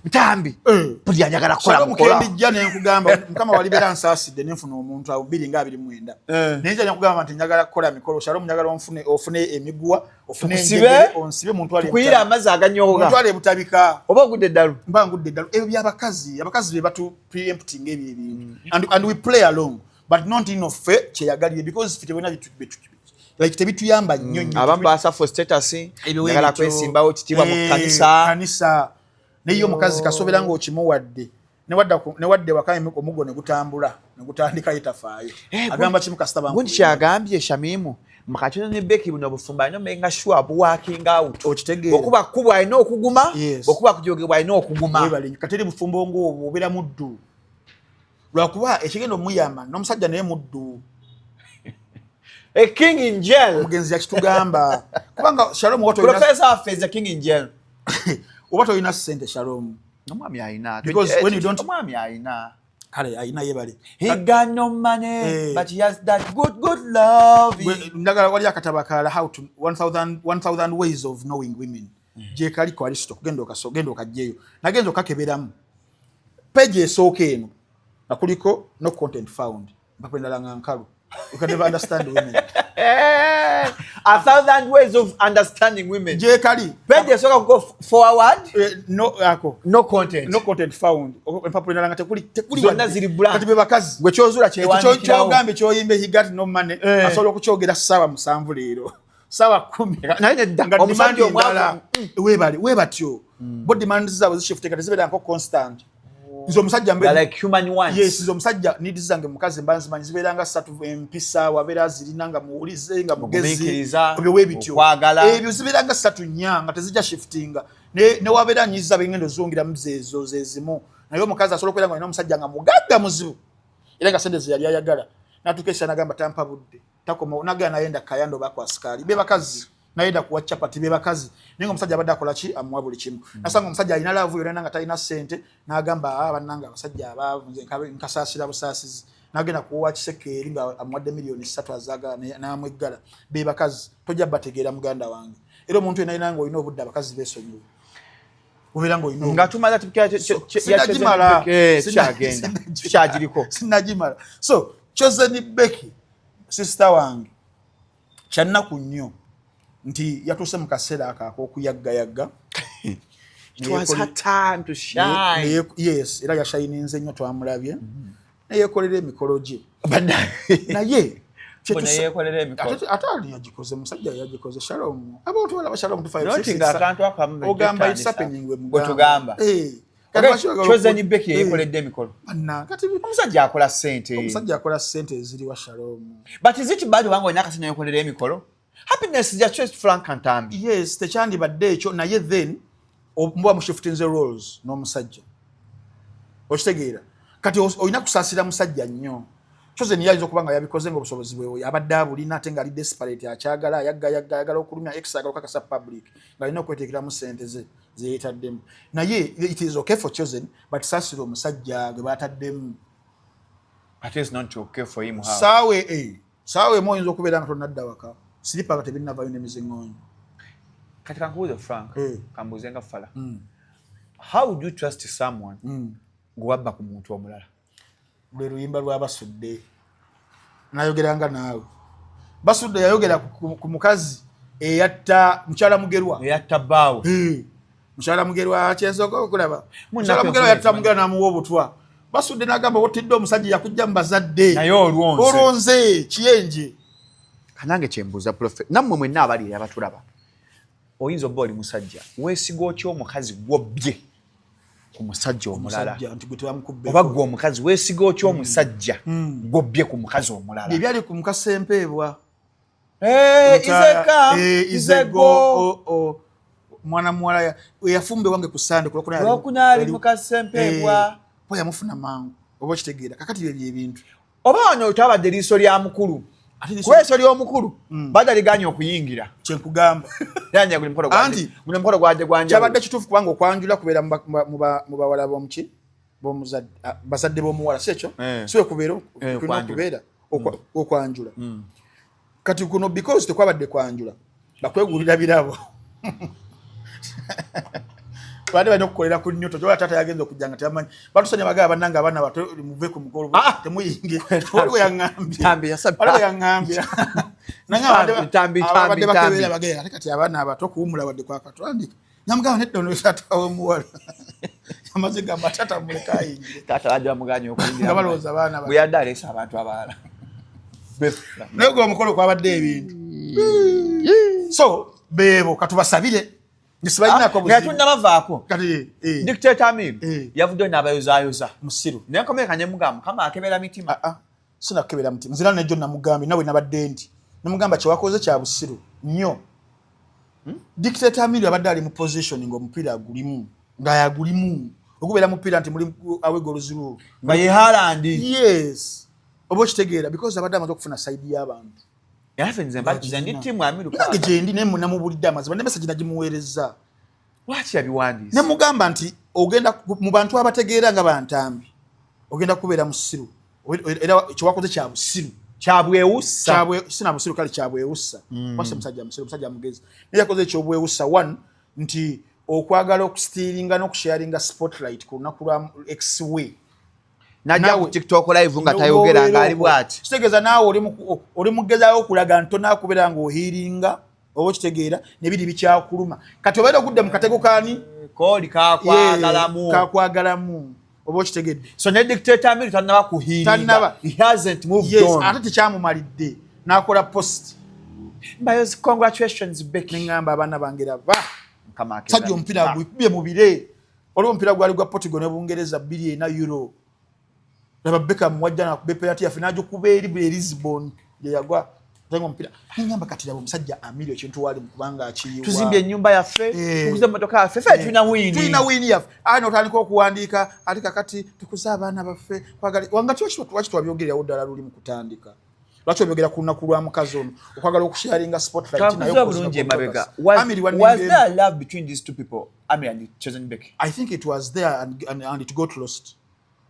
Ntambi. Eh. Buli anjagala kukola Shalom. mukola. Kendijja nenkugamba mukama walibeera nsaasidde nenfuna omuntu awo 2029. Eh. Naye nja nekugamba nti njagala kukola mikolo. Shalom, njagala ofune emiguwa, ofune Tukusibe, enjegere, onsibe muntwale. Tukuyire amazzi aganyoga. Muntwale ebutabika. Oba ogudde eddalu. Mba ngudde eddalu. Ebyo byabakazi, abakazi be batu preempting ebyo ebintu and we play along, but not ino ffe kyeyagalire because ffe tebona like tebituyamba nnyo nnyo. Abamu baasa for status. Ebyo Njagala ebityo. kwesimbawo, kitiibwa mu Eh, kanisa. Kanisa. Naye omukazi kasobera ng'okimuwadde, newadde waka omugo ne gutambula ne gutandika yetafaayo. Eh, agamba kimu kasita. Gundi kyagambye Shamimu mukakino ne Becky, buno obufumbo alina omenga sure buworking out. Okitegeera? Okuba kubwa alina okuguma. Yes. Okuba kujogebwa alina okuguma. Webale nnyo. Kati eri bufumbo ng'obwo obeera muddu, lwakuba ekigenda omuyamba n'omusajja naye muddu. A king in jail. Omugenzi yakitugamba kubanga Shalom oba Professor waffe is a king in jail. Oba tolina ssente, Shalom. Omwami alina. Because when you don't- Omwami alina. Kale ayina, yebale. He got no money, Eh. but he has that good, good love. Ndagala wali akatabo akalala, how to 1000 1000 ways of knowing women, gyekaliko aristo. Genda okaso, genda okajjeyo. Nagenza okakeberamu, page esooka eno nga kuliko "no content found", mpapula endala nga nkalu. You can never understand women. Eh, a thousand ways of understanding women. Gyekali. Page esooka go forward. Eh, no ako. No content. "No content found". Empapula endala nga tekuli Zonna wadde. ziri blank. Kati be bakazi. Gwe kyozula Ekyo kyewandikirawo. kyogambye kyoyimbe "he got no money", Eh. asobola okukyogera 7:00 leero, 10:00. Naye nedda, nga omusajja demand omwavu. endala. Webale webatyo bo demand zaabwe zishiftinga, tezibeera nko constant. Nze omusajja They're like human ones. Yes, nze omusajja needs zange mukazi mba nzimanyi, zibeera nga ssatu: empisa wabeera zirina, nga muwulize, nga mugezi. Mugumiikiriza, ebyo weebityo. okwagala. Ebyo zibeera nga ssatu nnya nga tezijja shiftinga. Ne wabeera nyiza bengendo zongeramu zezo zezimu. Naye omukazi asobola okubeera nga alina omusajja nga mugagga muzibu, era nga sente ze yali ayagala, natuuka esa nagamba tampa budde, takoma, nagenda nayenda kayando oba kwasikaali. Be bakazi. Nayenda kuwa chapati. Be bakazi. Naye nga omusajja abadde akola ki? Amuwa buli kimu. Nasanga omusajja alina love yonna nga talina ssente, n'agamba, "Ah, bannange abasajja abaavu nze nkasaasira busaasizi." Nagenda kuwa kisekeeri nga amuwadde 3 miliyoni azaagala n'amweggala. Be bakazi, tojja bategeera muganda wange. Era omuntu yenna alina nga olina obudde, abakazi beesonyiwe. Obeera ng'olina Nga tumaze Sinagimala. Kyagenda kyagiriko. Sinagimala. So Chosen Becky, sister wange, kyannaku nnyo nti yatuuse mu kaseera ako ak'okuyaggayagga. It was her time to shine. Yes, era yashayininze nnyo, twamulabye neyekolera emikolo gye, naye Neyekolera emikolo. Ate ali yagikoze, musajja yagikoze. Shalom, abantu balaba Shalom. Noti ng'akantu akamu Ogamba it's happening we Bwe tugamba. Chosen Becky yeyekoledde emikolo. Kati Omusajja akola ssente. Omusajja akola ssente eziriwa, Shalom? But is it bad obanga olina akasente neyekolera emikolo? Happiness is just Frank Ntambi. Yes, tekyandibadde ekyo, naye then muba mushiftinze roles n'omusajja, okitegeera? Kati olina kusaasira musajja nnyo. Chosen yayinza okuba nga yabikoze nga obusobozi bwe abadde abulina, ate nga ali desperate, akyagala, ayaggayagga, ayagala okulumya ex, ayagala okakasa public ng'alina okweteekeramu sente ze zeyeetaddemu. Naye it is okay for Chosen, but saasira omusajja gwe baataddemu. But it's not okay for him. How? Saawa emu oyinza okubeera nga tonnadda waka, siripa nga tebinnavayo n'emiziŋoonyo. Kati kankubuuze, Frank. Kambuuze nga fala. How would you trust someone gwe wabba ku muntu omulala? Lwe luyimba lwa Basudde, nayogeranga naawe. Basudde yayogera ku mukazi eyatta mukyala Mugerwa. Eyatta bbaawe. Mukyala Mugerwa, kyensooka okulaba, Munnaku mukyala Mugerwa enkumi yatta Mugerwa n'amuwa obutwa. Basudde n'agamba, "Otidde omusajja yakujja mu bazadde." Naye olwonze. Olwonze kiyenje. Kanange kyembuuza, Prophet, nammwe mwenna abali abatulaba, oyinza obba oli musajja, weesiga otya omukazi gwobbye ku musajja omulala? Omusajja nti gwe tebamukubbe. Oba gwe omukazi, weesiga otya omusajja gwobbye ku mukazi omulala? Ebyali ku mukasempeebwa. Izeka. Izego. Izego. Mwana muwala eyafumba ewange ku Sande ku Lwokuna. Lwokuna ali mukasempeebwa. Po yamufuna mangu, oba okitegeera? Kakati byebyo ebintu. Oba wano tabadde liiso lya mukulu. Ate liiso- Kuba eriiso ly'omukulu badde liganye okuyingira. Kyenkugamba. Yanya guli mukono Anti, guli mukono gwadde gwanjawulo. Kyabadde kituufu, kubanga okwanjula kubeera mu bawala b'omuki, b'omuzadde, bazadde b'omuwala, si ekyo? Eh. Si wekubeera Eh, kulina okwanjula. okubeera okwanjula. Kati kuno because tekwabadde kwanjula, bakwegulira birabo, badde balina okukolera ku nnyoto gyoba taata yagenza okujja nga tebamanyi. Batusanya bagaba, "Bannange, abaana bato, muve ku mukolo, Ah! temuyinge." Waliwo yaŋŋambye. Ntambi yasabye. Waliwo yaŋŋambye. Ntambi, Ntambi, Abadde Ntambi. bakebera bagenda, ate kati abaana abato okuwumula wadde kwakatwandika. Namugamba, "Nedda, ono taata w'omuwala yamaze gamba taata muleke ayingire." Taata badde bamuganye okuyingira. Nga balowooza abaana bato. Bwe yadde aleese abantu abalala. Naye gwe omukolo kwabadde ebintu, so beebo katubasabire nsibalinako. Nga tunnabavaako, Kati Dictator Amir yavuddeyo n'abayozaayoza. Musiru. Naye nkomeka ne mugamba, Mukama akebera mitima. Ah, ah, sinakukebera mutima. Nzira nejo namugambye nawe, nabadde nti namugamba kyewakoze kya busiru nnyo. Dictator Amir abadde ali mu position ng'omupiira agulimu, nga yagulimu okubeera mupiira nti muli away goals rule. Nga ye Haaland. Yes, oba okitegeera? Because abadde amaze okufuna side y'abantu. Era ffe nze ndi ttiimu Amiru. Nange gyendi, naye namubulidde amazima ne message nagimuweereza. Lwaki yabiwandiise? Nemugamba nti ogenda mu bantu abategeera nga bantambi, ogenda kubeera musiru, era kyewakoze kya busiru. Kyabwewussa. Sina busiru, kale kyabwewussa. Wase musajja musiru, musajja mugezi, naye yakoze ekyobwewussa. One, nti okwagala okustealinga n'okusharinga spotlight ku lunaku lwa ex we. Najja ku TikTok live nga tayogera, ng'ali bw'ati. Kitegeeza naawe oli mugezaawo okulaga nti tonakubeera ng'ohealinga, oba okitegeera? Nebiri bikyakuluma. Kati obeera ogudde mu katego kaani? Kooli kakwagalamu. Kakwagalamu, oba okitegedde? So ne Dictator Amiru tannaba kuhealinga. Tannaba. He hasn't moved on. Ate tekyamumalidde n'akola post. Mbayozi, congratulations, Becky. Neŋŋamba, abaana bange, raba. Mukama akebera Sajja omupiira mitima. Gwikubye mu bire. Waliwo omupiira gwali gwa Portugal ne Bungereza, 4 euro. Laba Beckham wajja nakuba penalty yaffe n'agikuba eri buli e Lisbon gye yagwa, ate nga omupiira. Neŋŋamba, kati laba omusajja Amiri ekintu wali mu kubanga akiyiwa. Tuzimbye ennyumba yaffe, tuguze emmotoka yaffe, ffe tulina win. Tulina win yaffe. Aye notandika okuwandiika ate kakati tukuze abaana baffe kwagala wanga lwaki twabyogererawo ddala luli mu kutandika? Lwaki obyogera ku lunaku lwa mukazi ono okwagala okusharinga spotlight naye Twakuza okukoza bulungi emabega. controversy? Amiri Was there love between these two people, Amir and Chosen Becky? I think it was there and it got lost.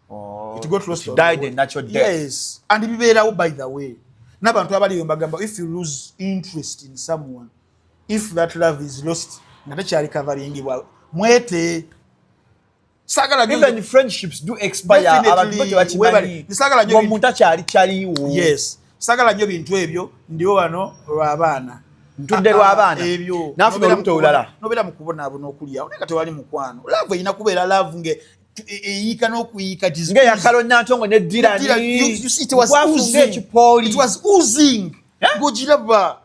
Oh, It got lost it on the died way. a natural death. Yes, and bibeerawo, by the way. N'abantu abaliyo mbagamba, if you lose interest in someone, if that love is lost nga tekyali coveringibwa Mwete. Sagala even friendships do expire, abantu bo tebakimanyi. Sagala nnyo omuntu akyali kyaliwo. Yes, sagala nnyo bintu ebyo. Ndiwo wano lw'abaana, ntudde lw'abaana ebyo nafuna olubuto olulala. Nobeera mu kubonaabona okulya naye nga tewali mukwano. Love erina kubeera love nge eyiika n'okuyiika. Nga ya Carol Nantongo ne Dylan. It was oozing ng'ogiraba.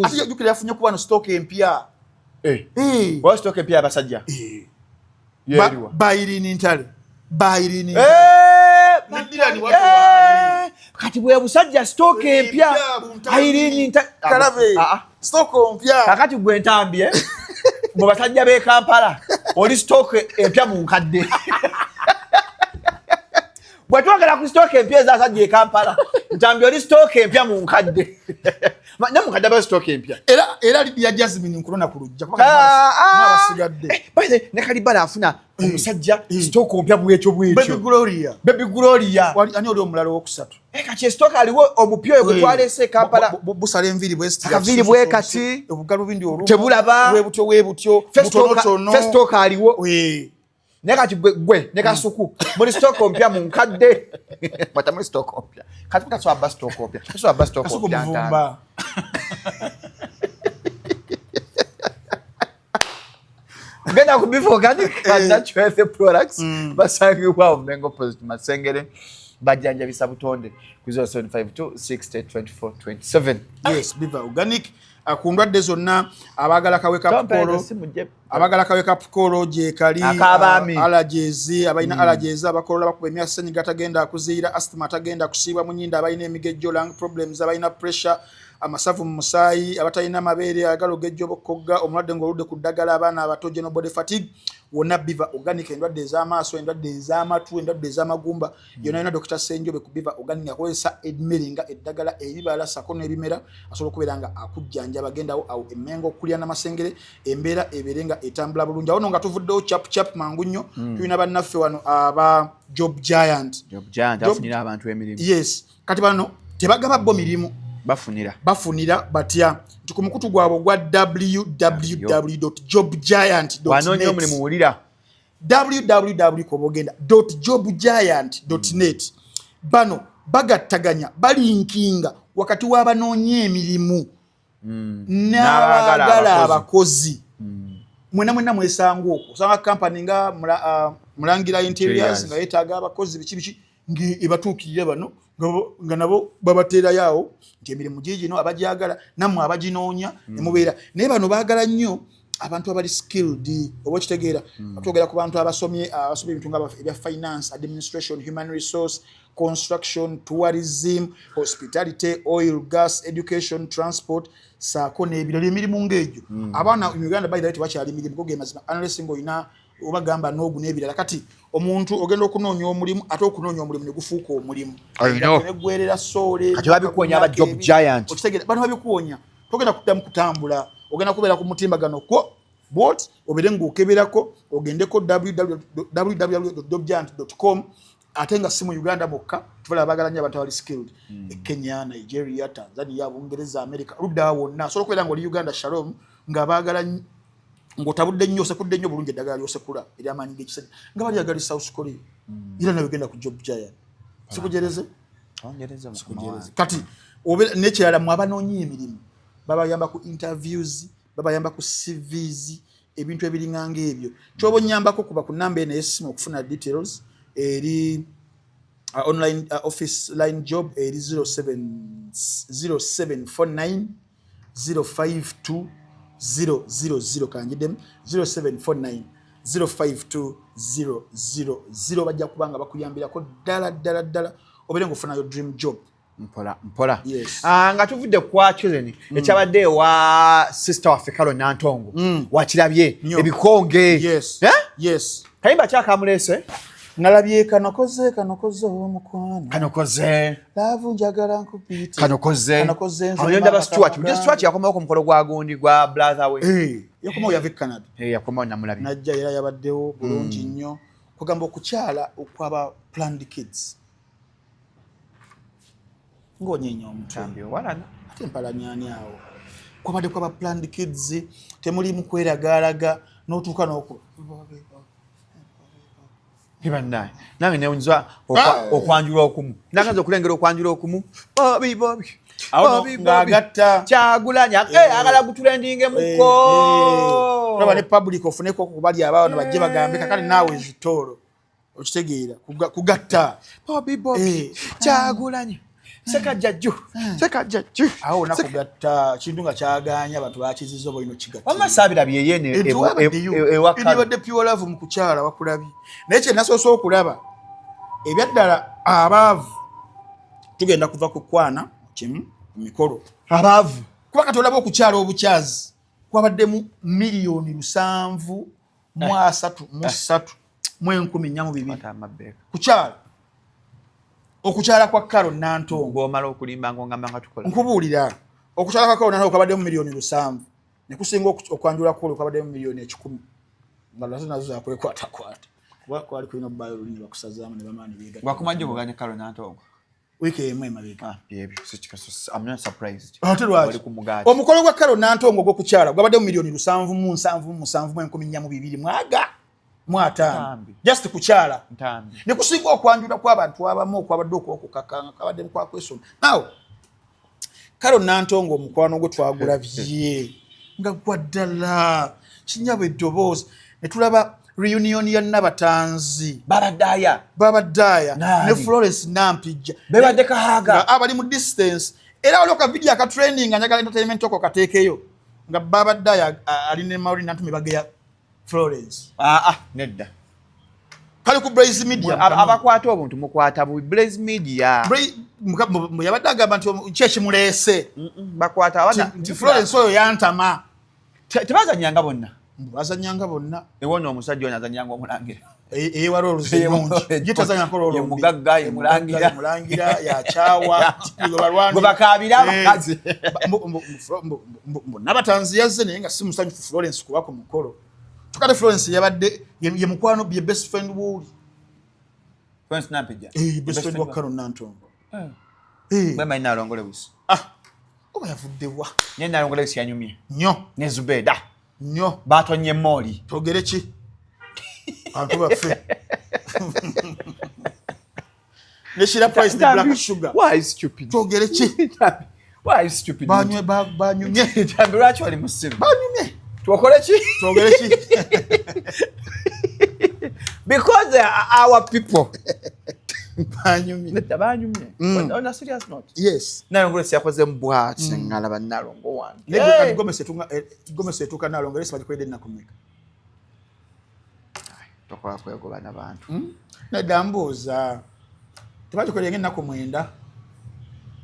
Ate jjukira yafunye kuba no stock empya. Wa stock empya abasajja. Bayirini ntale, bayirini. Kati bwe busajja stock empya Irene Kalabe stock mpya. Kakati gwe ntambye mu basajja b'e Kampala oli stock empya mu nkadde. Bwe twogera ku stock empya ez'abasajja e Kampala, Ntambi oli stock empya mu nkadde. Ne mu nkadde aba stock empya. Era Lydia Jasmine nkulona ku lujja kuba abasigadde. By the ne Kalibala afuna omusajja stock empya bwekyo bwekyo. Baby Gloria. Baby Gloria. Ani oli omulala owokusatu? Kati stock aliwo omupya oyo gwe twaleese e Kampala. Busala enviiri bwesitira. Akaviiri bwe kati. Obugalubindi olwo. Tebulaba. Bwe butyo butonotono. Stock aliwo. Naye kati gwe ne Kasuku muli stock mpya mu nkadde. Bata muli stock mpya. Kati kasobola ba stock mpya. Kasobola ba stock mpya. Kasuku muvumba. Genda ku Beef Organic and Natural Health Products. Basangibwa Mengo Post Masengere. Bajjanjabisa butonde ku 0752 60 24 27. Yes, Beef Organic. Ku ndwadde zonna abaagala kaweka abagala kaweka pukolo gyekali allergies, abalina allergies, abakolola bakuba emyasi, senyiga tagenda kuziyira, asthma tagenda kusiibwa mu nnyindo, abalina emigejjo, lung problems, abalina pressure, amasavu mu musaayi, abatalina mabeere, agala ogejja obukogga, omulwadde ng'oludde ku ddagala, abaana abato, general body fatigue, wonna Biva Organic. Endwadde ez'amaaso, endwadde ez'amatu, endwadde ez'amagumba, yonna yonna Dr. Senjobe ku Biva Organic akozesa emmere nga eddagala, ebibala sako n'ebimera, asobola okubeera nga akujjanjaba. Gendawo awo Emmengo okulya n'Amasengere, embeera ebeere nga etambula bulungi. Awo nno nga tuvuddewo chap chap mangu nnyo, tulina bannaffe wano aba Job Giant. Job Giant afunira abantu emirimu. Yes, kati bano tebagaba bo mirimu, bafunira. Bafunira batya? Nti ku mukutu gwabwe ogwa www.jobgiant.net. Wanoonya omulimu wulira. www kobogenda .jobgiant.net. Bano bagattaganya, balinkinga wakati w'abanoonya emirimu n'abaagala abakozi. Mwena mwena mwesanga okwo osanga kampani nga Mulangira Interiors nga yeetaaga abakozi biki biki, ebatuukirira bano nga nabo babateerayo awo nti emirimu giigino, abagyagala nammwe abaginoonya ne mubeera. Naye bano baagala nnyo abantu abali skilled, oba okitegeera. Twogera ku bantu abasomye, abasomye ebintu nga ebya finance, administration, human resource, construction, tourism, hospitality, oil, gas, education, transport saako n'ebirala, emirimu ng'egyo. Abaana mu Uganda by the way tebakyali mirimu go ge mazima, unless ng'olina oba gamba n'ogu n'ebirala. Kati omuntu ogenda okunoonya omulimu, ate okunoonya omulimu ne gufuuka omulimu neggwerera soole. Kati babikuwonya aba Job Giant. Okitegeera, bano babikuwonya, togenda kuddamu kutambula, ogenda kubeera ku mutimbagano kwo bwot obeere ng'okeberako, ogendeko www.jobgiant.com. Ate nga si mu Uganda mwokka, tubala abaagala nnyo abantu abali skilled e Kenya, Nigeria, Tanzania, Bungereza, America, ludda wonna. Osobola okubeera ng'oli Uganda, Shalom, ng'abaagala ng'otabudde nnyo, osekudde nnyo bulungi eddagala lyosekula eryamaanyi g'ekisajja, nga bali agali South Korea, era nawe genda ku Job Giant. Sikujereze, sikujereze. Kati n'ekirala, mwe abanoonya emirimu babayamba ku interviews, babayamba ku CVs, ebintu ebiringanga ebyo. Kyoba onyambako kuba ku namba eno ey'essimu okufuna details eri online office line job eri 0749 052 000. Kanjiddemu 0749 052 000. Bajja kuba nga bakuyambirako ddala ddala ddala obeere ng'ofunayo dream job. Mpola mpola. Yes. Nga tuvudde kwa Chosen, ekyabadde ewa sister waffe Carol Nantongo, wakirabye? Nnyo. Ebikonge. Yes. Eh? Yes. Kayimba kyakamuleese. Nalabye kanokoze, kanokoze omukwano. Kanokoze. Love njagala nkupiite. Kanokoze. Kanokoze nze. Awo ndaba Stuart. Muje Stuart yakomawo ku mukolo gwa gundi gwa brother we. Eh, yakomawo, yava e Canada. Eh, yakomawo, namulabye. Najja era yabaddewo bulungi nnyo, kugamba okukyala okwaba Planned Kids ng'onyeenya omutwe. Tambi owalana. Ate mpalanyani awo kwabadde kwaba Planned Kids, temuli mu kweragaalaga. N'otuuka n'okuba. Bannaye, nange newunyiza okwanjula okumu, nangenza okulengera okwanjula okumu, Bobi, Bobi, Bobi, Bobi, ng'agatta Kyagulanyi agala gutrendingemuko. Olaba ne public ofuneko kubali abaano bajje bagambe kakati naawe ezitoolo okitegeera kugatta. Bobi, Bobi, Kyagulanyi, Sekajjajju, Sekajjajju. Awo wonna kugatta kintu nga kyaganya abantu bakiziza oba olina okigatta. Wamma saabirabye yene ewaka. Ebadde pure love mu kukyala, wakulabye. Naye kye nasoose okulaba ebyaddala, abaavu tugenda kuva ku kwana kimu ku mikolo. Abaavu. Kuba kati olaba okukyala obukyazi kwabaddemu 733,402 kukyala, okukyala kwa Karo Nantongo. Bwomala okulimba ngongamba nga tukola. Nkubuulira, okukyala kwa Karo Nantongo kwabaddemu 7 million nekusinga okwanjula kwolwo kwabaddemu 100 million, nga nazo nazo zakwekwatakwata kuba kwali kulina obbaayo olulimi bakusazaamu ne bamaani beegatta. Wakumajja okuganya Karo Nantongo? Wiiki emu emabega. Ah, byebyo sikikaso. I'm not surprised. Ate lwaki? Wali ku mugaati. Omukolo gwa Karo Nantongo ogw'okukyala gwabaddemu 777,425 Ntambi. just kukyala. Ntambi. Ne kusinga okwanjula kw'abantu abamu okwabadde okwokukakanga kwabadde mukwakwesoma. Now Karo Nantongo omukwano gwe twagulabye nga gwa ddala kinyabo eddoboozi, ne tulaba reunion ya Nabatanzi. Babaddaaya. Babaddaaya. Nani? Ne Florence Nampijja. Bebadde kahaga. Nga abali mu distance, era waliwo ka video aka trending nga njagala entertainment oko kateekeyo nga babaddaaya ali ne Maureen Nantume bageya Florence. Ah, ah, nedda. Kali ku Blaze Media. Abakwata obuntu mukwata bubi Blaze Media. Yabadde agamba nti ki ekimuleese. Bakwata abaana. Nti Florence oyo yantama. Tebazanyanga bonna. Bazanyanga bonna. Ewona omusajja ono azanyanga omulangira. Eyewala oluzi ennungi ye tazanyako Ye mugagga, ye mulangira. Mulangira yakyawa. Gwe bakaabira abakazi. Nabatanzi yazze naye nga si musanyufu Florence kuba ku mukolo. Tukate Florence yabadde ye mukwano, ye best friend wuuli. Florence Nampijja. Eh, best friend wa Karo Nantongo. Bwe manyi Nalongo Lewis. Ah, oba yavuddewa? Naye Nalongo Lewis yanyumye. Nnyo. Ne Zubeda. Nnyo. Batonye mooli. Twogere ki, bantu baffe? Ne Shira Price ne Black Sugar. Why stupid? Twogere ki? Why stupid? Banywe banyumye. Tambi, lwaki wali musiru? Banyumye. Twokole ki? Twogere ki? Because they are our people. Banyumye. Nedda, banyumye. On a serious note. Yes. Nalongo Lewis yakoze bwati ngalaba Nalongo wange. Naye kati Gomesi etunga Gomesi etuuka Nalongo Lewis bagikoledde ennaku mmeka? Tokola kwegoba n'abantu. Nedda, mbuuza, tebagikolere ng'ennaku 9,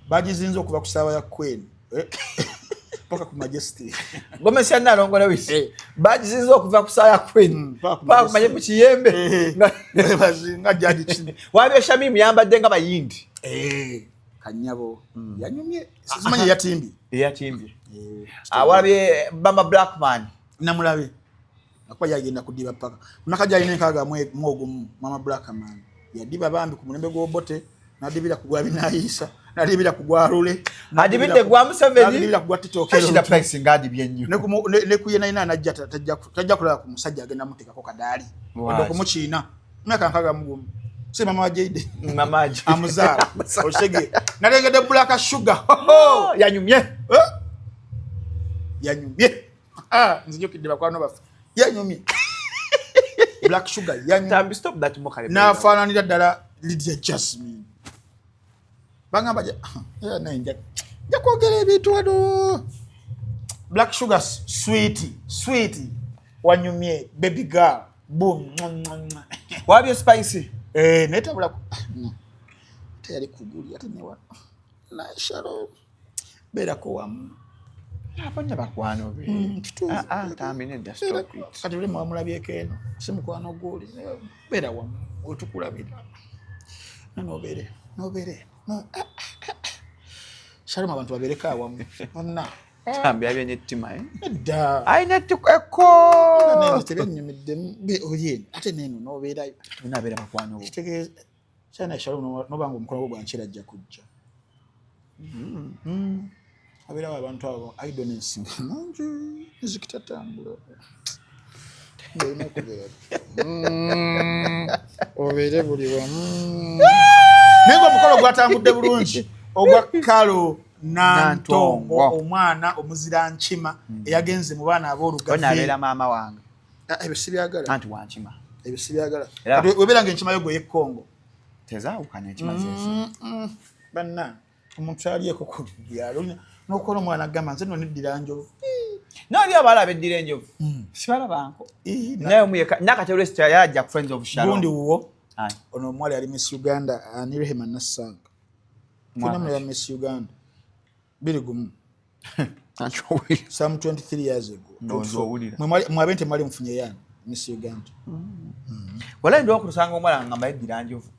bagizinze okuva ku ssaawa ya Queen paka ku Majesty. Gomesi ya Nalongo Lewis. Eh. Bagizinze okuva ku ssaawa ya Queen. Paka ku Paka kumanye mu kiyembe. Nga jaji kino. Wabyo Shamimu yambadde nga bayindi. Eh, kanyabo yanyumye, simanyi yatimbye. Eyatimbye. Awalabye Bama Blackman. Namulabe akuba yagenda kudiba paka maka gyalina 61. Mama Blackman yadiba bambi ku mulembe gw'Obote, nadibira ku gwa Binayiisa, nadibira ku gwa Lule. Adibidde gwa Museveni. Nadibira ku gwa Tito Okello. Shida Price nga adibye nnyo. Ne ku yenayina anajja tajja kulaba ku musajja agenda muteekako kadaali. Lwaki? Wadde okumukiina myaka 61, si mama wa Jaide. Mama Jaide. Amuzaala okitege. Nalengedde Black Sugar. Oh, yanyumye. Eh? Yanyumye. Ah, nzijukidde bakwano baffe, yanyumye Black Sugar yanyumye. Tambi, stop that mockery. N'afaananira ddala Lydia Jasmine. Bagamba naye nja kwogera ebintu wano. Black Sugar, sweet sweet, wanyumye baby girl, boom. Wabye Spice. Eh, naye tabula teyali kuguli ate newa naye Shalo beerako wamu. Abonna bakwano be. Kituufu. Ah, ah, Tambi, nedda, stop it. Kati oli mwamulabyeko eno si mukwano gwoli, beera wamu wetukulabira nobeere nobeere. Shalom, abantu babeereko awamu bonna. Tambi yabye n'ettima, eh? Nedda. Alina ekko. Nene tebyennyumiddemu oli eno ate neeno nobeerayo. Bonna bakwano bo. Kitegeeza kyana Shalom nobanga omukono gwo gwankira ajja kujja. Abeerawo abantu abo idleness mungi, muziki tatambula. Olina okubeera obeere buli wamu, naye nga omukolo gwatambudde bulungi ogwa Kalo Nantongo, Nantongo. omwana omuzira nkima eyagenze mu baana Onabeera aboolugave. Maama wange. Ah, ebyo sibyagala. Anti wankima. Ebyo sibyagala. Era- Kati webeera nga enkima yo gwe y'ekkongo. Tezaawukana enkima zezi. Banna, omuntu alyeko ku byalo n'okukola omwana agamba, nze nno neddira njovu. Naali abaala abeddira enjovu sibalabanko. Ii, Naye omuyeka nakati yajja ku Friends of Shalom. Gundi wuwo. Aye. Ono omuwala yali Miss Uganda, ani, Rehema Nassanga. Mwaka Tulina ya Miss Uganda 21. Anti owulira. Some 23 years ago. Ndowooza owulira. Mwe mwabe nti mwali mufunye yani Miss Uganda. Walayi ndi okusanga omwana nga mbayeddira njovu.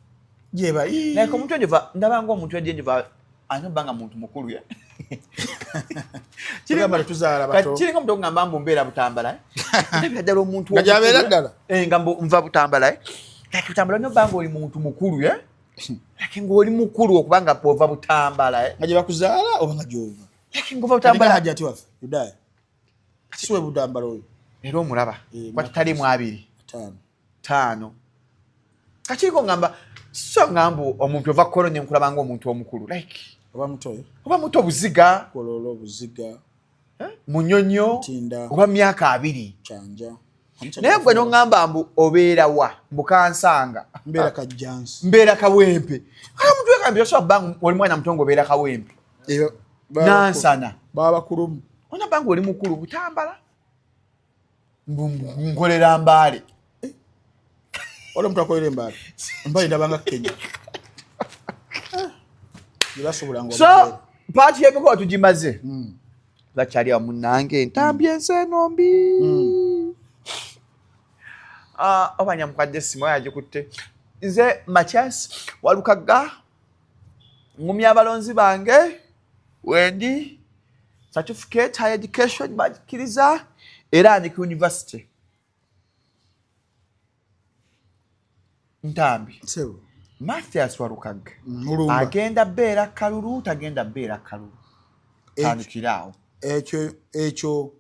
Gyeba. Like omuntu enjovu, ndabanga omuntu edda enjovu alina obba nga muntu mukulu ye. Tugamba tetuzaala bato. Kiringa omuntu okugamba mbu mbeera Butambala, eh? Ndabira ddala omuntu Nga gy'abeera omukulu, ddala? Eh, nga mbu nva Butambala, eh? Like Butambala olina obba nga oli muntu mukulu, eh? Like ng'oli mukulu okuba nga ova Butambala, eh? Nga gye bakuzaala oba nga gyova? Like ng'ova Butambala Butambala. Hajati waffe Yudaaya siwe Butambala oyo? Era omulaba. Eh, kwa tutalimu abiri. Ttaano. Ttaano. Kakiriko ngamba so nga mbu omuntu ova kkono ne nkulaba ng'omuntu omukulu, like Oba muto, eh? Oba muto Buziga. Kololo, Buziga. Munyonyo. Ntinda. Oba myaka 20. Kyanja. Naye gwe noŋŋamba mbu obeera wa, mbu Kansanga. Mbeera Kajjansi. Mbeera Kawempe. Kale omuntu wekambye osobola bba nga oli mwana muto ng'obeera Kawempe. Eyo, Nansana. Baba bakulumu. Olina bba nga oli mukulu Butambala, mbu nkolera Mbaale. Wali omuntu akolera Embaale? Mbaale ndabanga Kenya gyebasobolanga. So part y'emikolo tugimaze, bakyali awo munnange entambi ensi eno mbi. Ah, oba nyamukwadde essimu oyo agikutte. Nze Mathias Walukagga, ngumya abalonzi bange wendi certificate higher education bagikkiriza era ndi ku university. Ntambi. Sebo. Mathias Walukagga Mulumba. agenda beera kalulu, tagenda beera kalulu? Tandikiraawo. Ekyo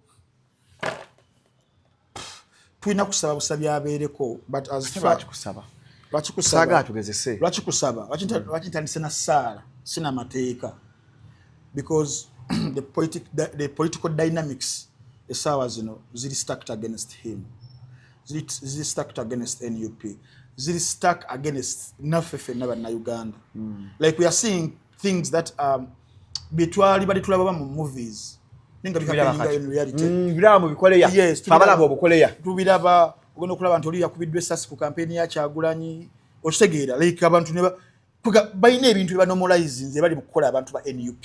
tulina kusaba busabi abeereko, but as far Lwaki kusaba? Lwaki kusaba? Saagala tugezese. Lwaki kusaba? Lwaki ntandise na saala sina mateeka? Because the political dynamics essaawa zino ziri stacked against him, ziri stacked against NUP, ziri stacked against naffe ffenna Bannayuganda. Like we are seeing things that byetwali bali tulaba mu movies naye nga Tubiraba bihappeninga kati. in reality. Biraba mu bikoleya. Yes, Fe abalaba obukoleya. Tubiraba. Ogenda okulaba nti oli yakubiddwa essasi ku kampeni ya Kyagulanyi, okitegeera? Like abantu ne balina ebintu bye banormalizinze bali mu kukola abantu ba NUP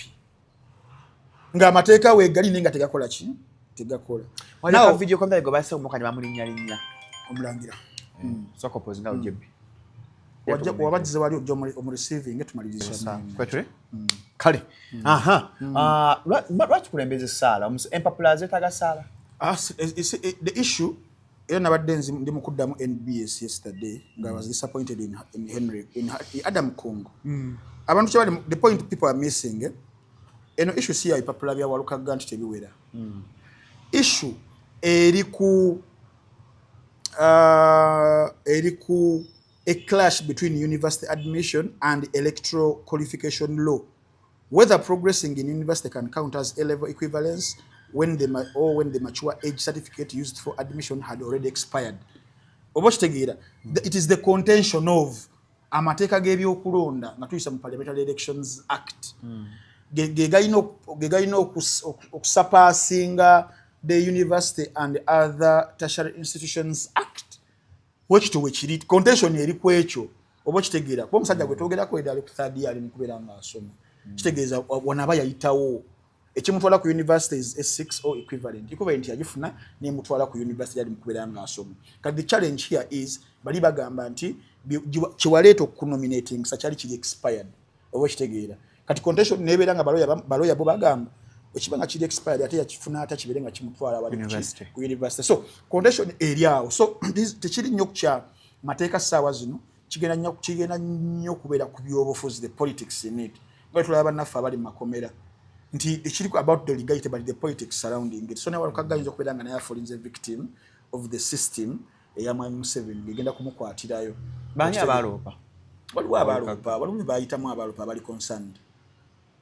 ng'amateeka weegali naye nga tegakola ki, tegakola. Wali video kombe gwe base omuka ne bamulinnyalinnya. Omulangira. Sooka opozinga ojebbi. Wabajjize wali ojja omureceiving tumaliriza. Kwetule kale aha. Ah, lwaki kulembeza essaala? Empapula zeetaaga saala? Ah, the issue era nabadde ndi mu kuddamu NBS yesterday nga I was disappointed in Henry, in Adam Kungu. Abantu kyebali the point people are missing, eh? Eno issue si ya bipapula bya Walukagga nti tebiwera. Issue eri ku a clash between university admission and electoral qualification law, whether progressing in university can count as A level equivalence when the or when the mature age certificate used for admission had already expired. Oba okitegeera? It is the contention of amateeka g'ebyokulonda nga tuyisa mu Parliamentary Elections Act ge galina okusurpassinga the University and Other Tertiary Institutions Act. Wekito wekiri, contention eri ku ekyo, oba okitegeera? Kuba omusajja gwe twogerako era ali ku third year, ali mu kubeera ng'asoma, kitegeeza wanaaba yayitawo ekimutwala ku university is S6 or equivalent. Equivalent yagifuna nemutwala ku university yali mukubeera ng'asoma. Kati the challenge here is bali bagamba nti kyewaleeta okunominating sa kyali kiri expired, oba okitegeera? Kati contention nebeera nga baloya bo bagamba ekiba nga kiri expired, ate yakifuna ate kibeere nga kimutwala wali University. Ku university. So contention eri awo. So tekiri nnyo kya mateeka ssaawa zino, kigenda nnyo kubeera ku byobufuzi, the politics in it, nga tulaba bannaffe abali mu makomera nti ekiri about the legality but the politics surrounding it. So naye Walukagga ayinza okubeera nga naye afallinze victim of the system eya Mwami Museveni egenda kumukwatirayo. Bani abaloopa? Waliwo abaloopa, waliwo bayitamu abaloopa abali concerned,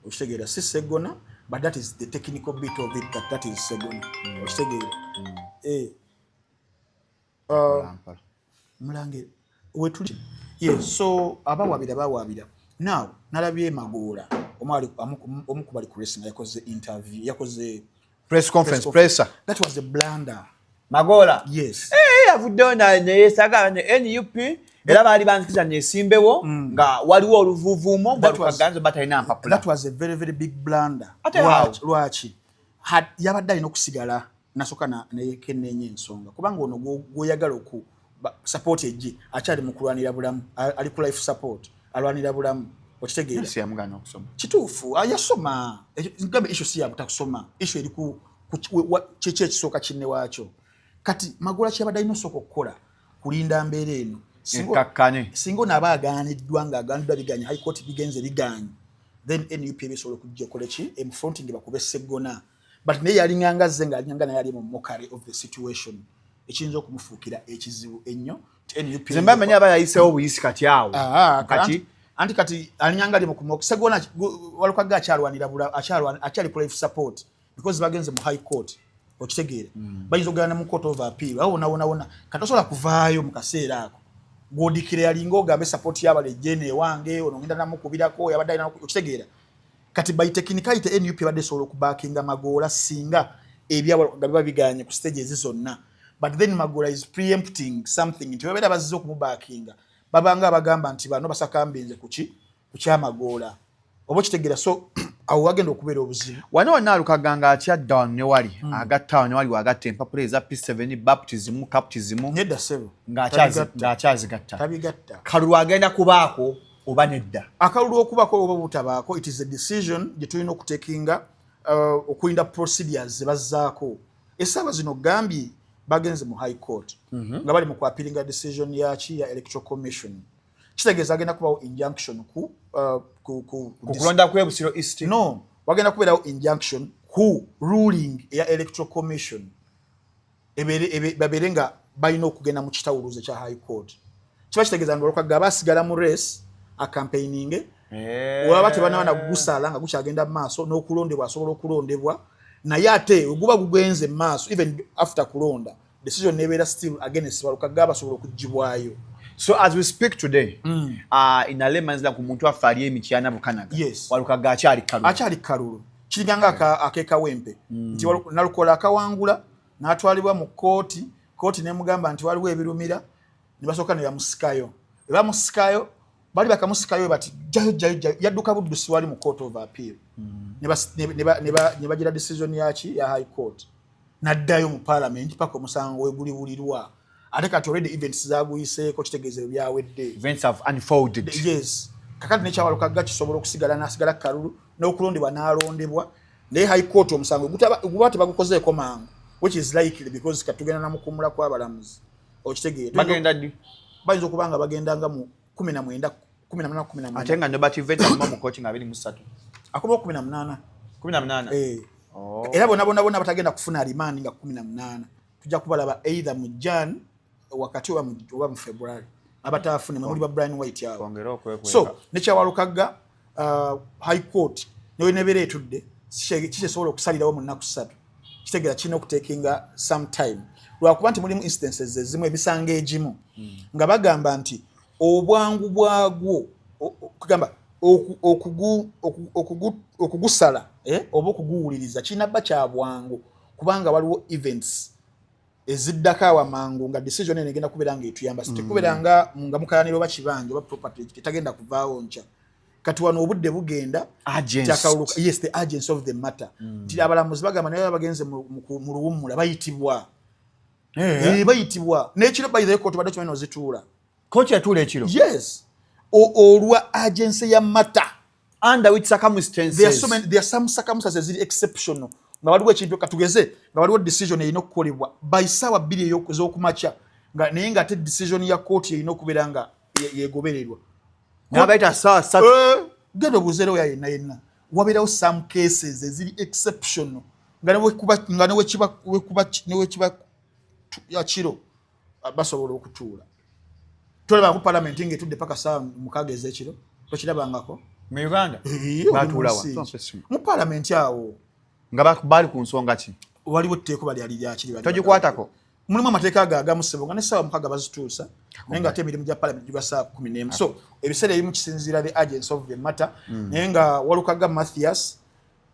okitegeera? Si Segona, but that is the technical bit of it, that is Segona, okitegeera? Eh. Mulange wetuli, yes. So abawabira bawabira. Now nalabye Magoola, omu ku bali ku racing, yakoze interview, yakoze press conference, presser. That was a blunder. Magola? Yes. Eh, avuddeyo neyesaga ne NUP era baali banzikiza nesimbewo nga waliwo oluvuuvuumo bwalukaganzo batalina mpapula. That was a very, very big blunder. Lwaki yabadde alina okusigala nasooka neyekenneenya ensonga? Kubanga ono gwoyagala oku support ejje akyali mu kulwanira bulamu, ali ku life support, alwanira bulamu, okitegeera? Kituufu, yasoma. Gambe issue si yabutakusoma, issue eri ku kiki ekisooka kinne waakyo. Kati Magola kyabadde alina osooka okukola kulinda mbeera eno. Singa ono aba agaaniddwa, nga agaaniddwa biganye, High Court bigenze biganye, then NUP ebisobola okujja ekole ki? Emufronting, bakube Seggona. But naye yalinganga azze nga alinganga naye ali mu mockery of the situation, ekiyinza okumufuukira ekizibu ennyo. Nze mba manyi aba yayiseewo buyisi kati awo. Kati anti kati alinganga ali mu Seggona. Walukagga akyalwanira, akyali ku life support because bagenze mu High Court, okitegeera? Bayinza okugenda mu Court of Appeal, awo wona wona wona. Kati osobola kuvaayo mu kaseera ako gwodikira yalinga ogambe support yabala ejene ewange ono ngenda namukubirako yabadde alina, okitegeera? Kati by technicality NUP ebadde esobola okubakinga Magoola singa ebyawalukagga biba biganye ku stages zonna. But then Magoola is preempting something nti babeera bazze okumubakinga, babanga abagamba nti bano basakambinze kuki kukyamagoola, oba okitegeera? So awo wagenda okubeera obuzibu. Wano wonna Alukagga nga akyadda wano ne wali agatta wano ne wali wagatta empapula eza P7, baptism, captism. Nedda ssebo. Ng'akyazigatta. Tabigatta. Kalulu agenda kubaako oba nedda? Akalulu okubaako oba butabaako, it is a decision gye tulina okutekinga okulinda procedures ze bazzaako. Essaawa zino gambye bagenze mu High Court nga bali mu kwapiringa decision yaki ya Electoral Commission. Kitegeeza agenda kubawo injunction ku ku kulonda kw'e Busiro East? No, wagenda kubeerawo injunction ku ruling eya Electoral Commission, babeere nga balina okugenda mu kitawuluzo kya High Court. Kiba kitegeeza nti Walukagga basigala mu race acampaigning olaba tebanaba nagusala nga gukyagenda mu maaso n'okulondebwa, asobola okulondebwa. Naye ate weguba gugenze mu maaso, even after kulonda, decision nebeera still against Walukagga, basobola okugibwayo. So as we speak today, in a layman's language, ku muntu affe ali emityana Bukanaga, Walukagga akyali kalulu? Akyali kalulu. Kiringanga akekawempe nti Nalukola akawangula n'atwalibwa mu kooti, kooti nemugamba nti waliwo ebirumira, ne basooka ne bamusikayo. Ne bamusikayo, bali bakamusikayo bati jayo jayo jayo, yadduka buddusi wali mu Court of Appeal. Ne bagira decision yaki ya High Court, n'addayo mu Parliament paka omusango weguliwulirwa. Ate kati already events zaguyiseeko, kitegeeza ebyo byawedde. Events have unfolded. Yes. Kakati nekyawalukagga kisobola okusigala, n'asigala kalulu n'okulondebwa n'alondebwa, naye High Court omusango guba tebagukozeeko mangu, which is likely because katugenda namukuumula kw'abalamuzi, okitegeera? Bagenda ddi? Bayinza okuba nga bagenda nga mu 19, 18, 19. Ate nga Norbert Veta akoma mu kooti nga 23. Akoma 18. 18. Eh. Oh. Era bonna bonna bonna batagenda kufuna remand nga 18 tujja kubalaba either mu Jan wakati oba mu February. Abataafune mwe muli ba Brian White awo. Twongere okwekweka. So nekyawalukagga, High Court newe nebeera etudde kikyesobola okusalirawo mu nnaku 3, kitegeera kirina okutekinga some time, lwakuba nti mulimu instances ezimu, emisango egimu nga bagamba nti obwangu bwagwo kugamba okugusala oba okuguwuliriza kirina bba kya bwangu, kubanga waliwo events eziddako awo amangu nga decision eno egenda kubeera nga etuyamba. Tekubeera nga mukayanira oba kibanja oba property etagenda kuvaawo nkya. Kati wano obudde bugenda. Urgency. Yes, the urgency of the matter, nti abalamuzi bagamba naye bagenze mu luwummula, bayitibwa. Eh, bayitibwa n'ekiro. By the way, kooti badde kimanyi nozituula. Kooti yatuula ekiro? Yes, olwa urgency ya matter. Under which circumstances? There are so many, there are some circumstances eziri exceptional, nga waliwo ekintu, katugeze nga waliwo decision erina okukolebwa by saawa 2 ez'okumakya, nga naye nga ate decision ya kooti erina okubeera nga yegobererwa. Nabayita saawa 3? Eh, genda obuuzeerewo ya yenna yenna. Wabeerawo some cases eziri exceptional nga newekuba ya kiro basobola okutuula. Tolabako palamenti ng'etudde paka 6:00 ez'ekiro? Tokirabangako? Mu Uganda? Eh, oli Batuula mu wa? nsi. Tonse. Mu palamenti awo. Nga bali ku nsonga ki? Waliwo etteeko bali ali lyakiri bali. Togikwatako. Mulimu amateeka ago agamu, ssebo, nga n'essaawa 6 bazituusa, naye nga ate emirimu gya palamenti giba 11:00. So ebiseera ebimu kisinziira the urgency of the matter. Naye nga Walukaga Mathias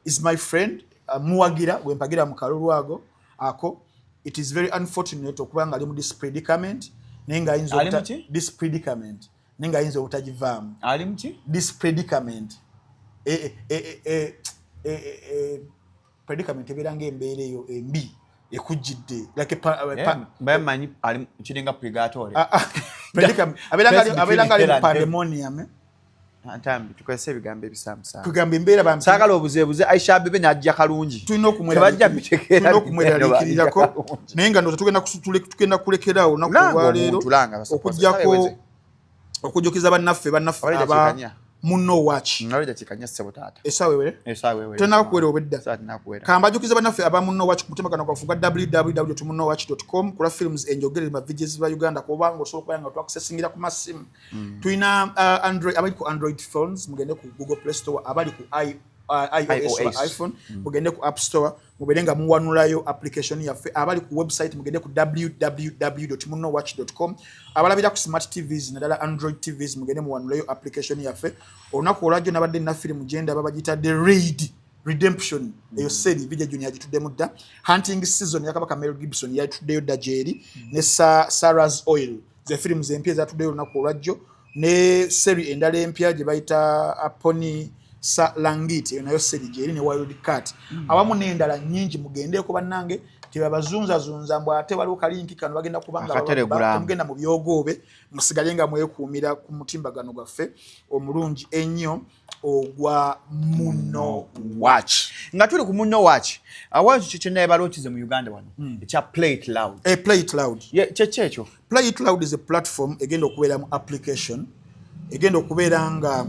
is my friend, muwagira gwe mpagira mu kalulu ago ako. It is very unfortunate okuba nga ali mu this predicament, naye nga ayinza Ali mu ki? This predicament, naye nga ayinza obutagivaamu. Ali muki? This predicament, predicament ebeera ng'embeera eyo embi ekujjidde, like a Bamanyi ali kiringa purgatory. Ah, ah, predicament abeera nga ali mu pandemonium, eh? Ntambi, tukozese ebigambo ebisamusamu. Kugamba embeera Saagala obuzeebuze. Aisha Bebe n'ajja kalungi. Tulina Tebajja bitegeera. Tulina okumweraliikirirako, naye nga ndowooza tugenda kulekeraawo olunaku Langa olwaleero. omuntu, langa Okuggyako eweze. okujjukiza bannaffe Wali aba dakiika 4. Munno Watch. Nalo dakiika 4, ssebo taata. Essaawa ewere? Essaawa ewere. Tolina kuwera obwedda. Essaawa tenakuwera. Kambajukiza bannaffe aba Munno Watch ku mutemagano gwaffe gwa www.munnowatch.com kula films enjogere mavijezi ba Uganda, kubanga osobola okubeera nga twakusesingira ku masimu. Tulina Android, abali ku Android phones mugende ku Google Play Store, abali ku iOS oba iOS. iPhone mugende ku App Store mubeere nga muwanulayo application yaffe. Abali ku website mugende ku www.munnowatch.com. Abalabira ku smart TVs, naddala Android TVs, mugende muwanulayo application yaffe. Olunaku olwajjo nabadde nina firimu gyendaba bagiyita The Raid Redemption. Eyo seri Vijja Junior yagituddemu dda. Hunting Season ya Kabaka Mel Gibson yatuddeyo dda gyeri, ne Sarah's Oil, ze firimu zempya ezatuddeyo olunaku olwajjo, ne seri endala empya gye bayita Aponi Sa Langit, eyo nayo seri gyeri, ne Wild Cat, awamu n'endala nnyingi. Mugendeeko bannange, tebabazunzazunza mbw ate waliwo ka link kano bagenda kubanga Akatelegram. mugenda mu byogoobe. Musigale nga mwekuumira ku mutimbagano gwaffe omulungi ennyo ogwa Muno Watch. Nga tuli ku Munno Watch, awantu kikyenaye balookize mu Uganda wano ekya Play It Loud. Play It Loud. Kyeki ekyo? Play It Loud is a platform egenda okubeera mu application, egenda okubeera nga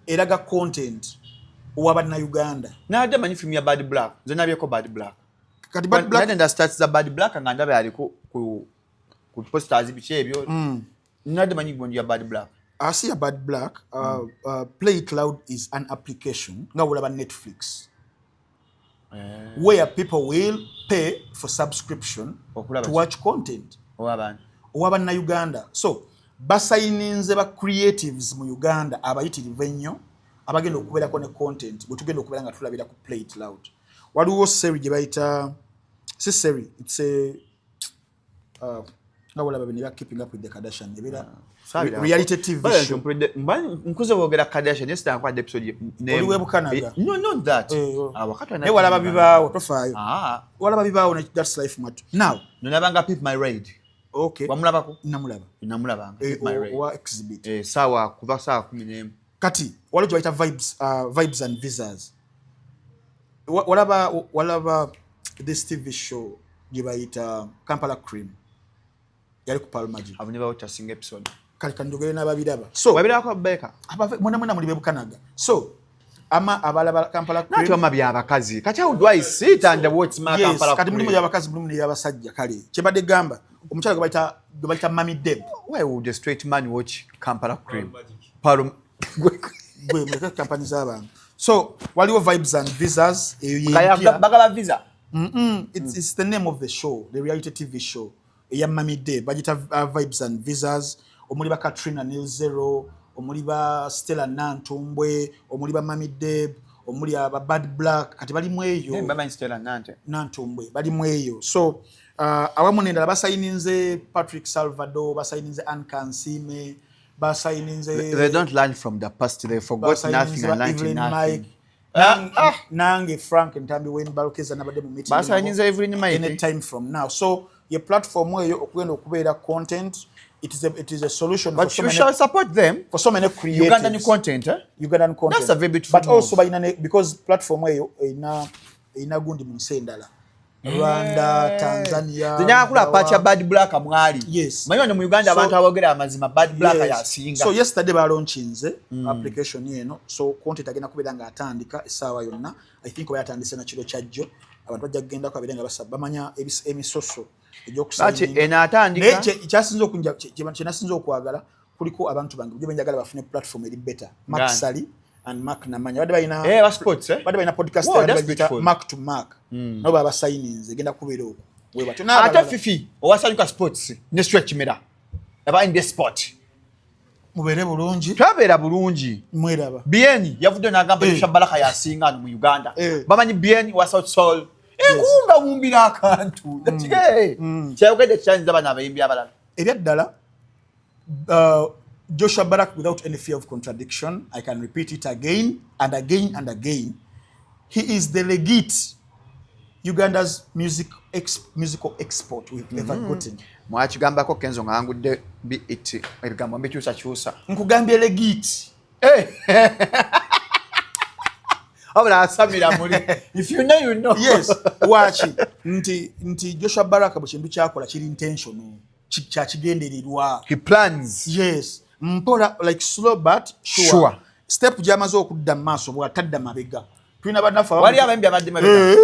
eraga content owa Bannayuganda. Nadde manyi firimu ya Bad Black, nze nabyeko Bad Black. Kati Bad Black Nadde nda stats za Bad Black nga ndaba yaliko ku posters, biki ebyo. Nadde manyi gundi ya Bad Black. Asiya Bad Black. Play It Loud is an application nga wolaba Netflix, where people will pay for subscription Okulaba to ki? watch content Ow'abaana. Owa Bannayuganda. So basayininze ba creatives mu Uganda abayitirivu ennyo abagenda okubeerako ne content bwe tugenda okubeera nga tulabira ku Play It Loud. Waliwo seri gye bayita, si seri, it's a nga bolaba bino ebya Keeping Up with the Kardashian, ebeera reality TV show. Nkuze boogera Kardashian, naye sitankwata episode. Oli w'e Bukanaga? No, not that. Eh, oh. Ah, wakati Naye walaba bibaawo, tofaayo. Ah. Walaba bibaawo ne That's Life mwattu now. Nolabanga Pimp My Ride. Okay. Wamulabako? Namulaba. Namulabanga. Eh, Pimp My Ride. Owa Exhibit. Eh, saawa kuva 11:00. Kati waliwo gye bayita Vibes and Visas. Walaba this TV show gye bayita Kampala Cream, yali ku Pearl Magic? I've never watched a single episode. Kale kanjogere n'ababiraba. So Wabirako Beka? Mwena mwena muli bebukanaga, so ama abalaba Kampala Nati Cream. wama byabakazi. Kati how do I sit and watch my Yes, Kampala kati mulimu Cream? yabakazi, mulimu neyabasajja. Kale kyebadde gamba, omukyala gwe bayita Mami Deb. Why would a straight man watch Kampala Cream? Pearl Gwe muleke kampani z'abantu. So waliwo Vibes and Visas, eyo Kaya yempya. bagaba visa. It's the name of the show, the reality TV show eya Mami Day bagita Vibes and Visas, omuli ba Katrina Nil Zero, omuli ba Stella Nantumbwe, omuli ba Mami Deb, omuli aba Bad Black, kati balimu eyo. Bamanyi Stella Nante. Nantumbwe balimu eyo. So awamu nendala basayininze Patrick Salvador, basayininze Ann Kansime, basayininze They don't learn from the past. They forgot nothing and learned Evelyn nothing. Mike. Nange Frank Ntambi Wayne Balukeza nabadde mu meeting Basayininze Evelyn Mike. anytime from now. So ye platform eyo okugenda okubeera content, it is a solution But for so you many, shall support them. for so many creatives. Ugandan content, eh? Ugandan content. That's a very beautiful But also move. balina because platform eyo erina gundi mu nsi endala. Rwanda, Tanzania. Zinyakulaba party ya Bad Black mwali. Yes. Manyi wano mu Uganda abantu abogera amazima, Bad Black yasinga. So yesterday balaunchinze application eno, so content agenda kubeera nga atandika essaawa yonna. I think oba yatandise na kiro kyajjo, abantu bajja kugendako abeere nga basaba bamanya emisoso Ati eno atandika. Naye kyasinze okunja, kyenasinze okwagala, kuliko abantu bange bulijjo benjagala bafune platform eri better, Mark Ngani? Sali and Mark Namanya badde balina Eh, ba sports, eh? badde balina podcast. Wow, Badde that's bagiyita beautiful. Mark to Mark, nabo babasayininze, egenda kubeera okwo bwe batyo Ate n'abalala. Fifi owasanyuka sports ne Stretch Mera aba in the sport. Mubeere bulungi. Twabeera bulungi. Mweraba. Bien yavudde n'agamba Eh. Joshua Baraka yasinga ano mu Uganda. Eh. Bamanyi Bien wa South Soul enkunga wumbira akantu kyayogedde kyanyiza bano abayimbi abalala. Ebyaddala, Joshua Barak, without any fear of contradiction, I can repeat it again and again and again, he is the legit Uganda's musical export we've ever gotten. Mwakigambako Kenzo nga angudde BET, ebigambo mbikyusakyusa. Nkugambye legit. Wabula asamira muli, if you know, you know. Yes, waki nti Joshua Baraka bwe kintu kyakola kiri intentional, kyakigendererwa. He plans. Yes, mpola, like slow but sure. Sure. Step gyamaze okudda mu maaso bwatadda mabega, tulina bannaffe Wali abayimbi abadde mabega. Eh,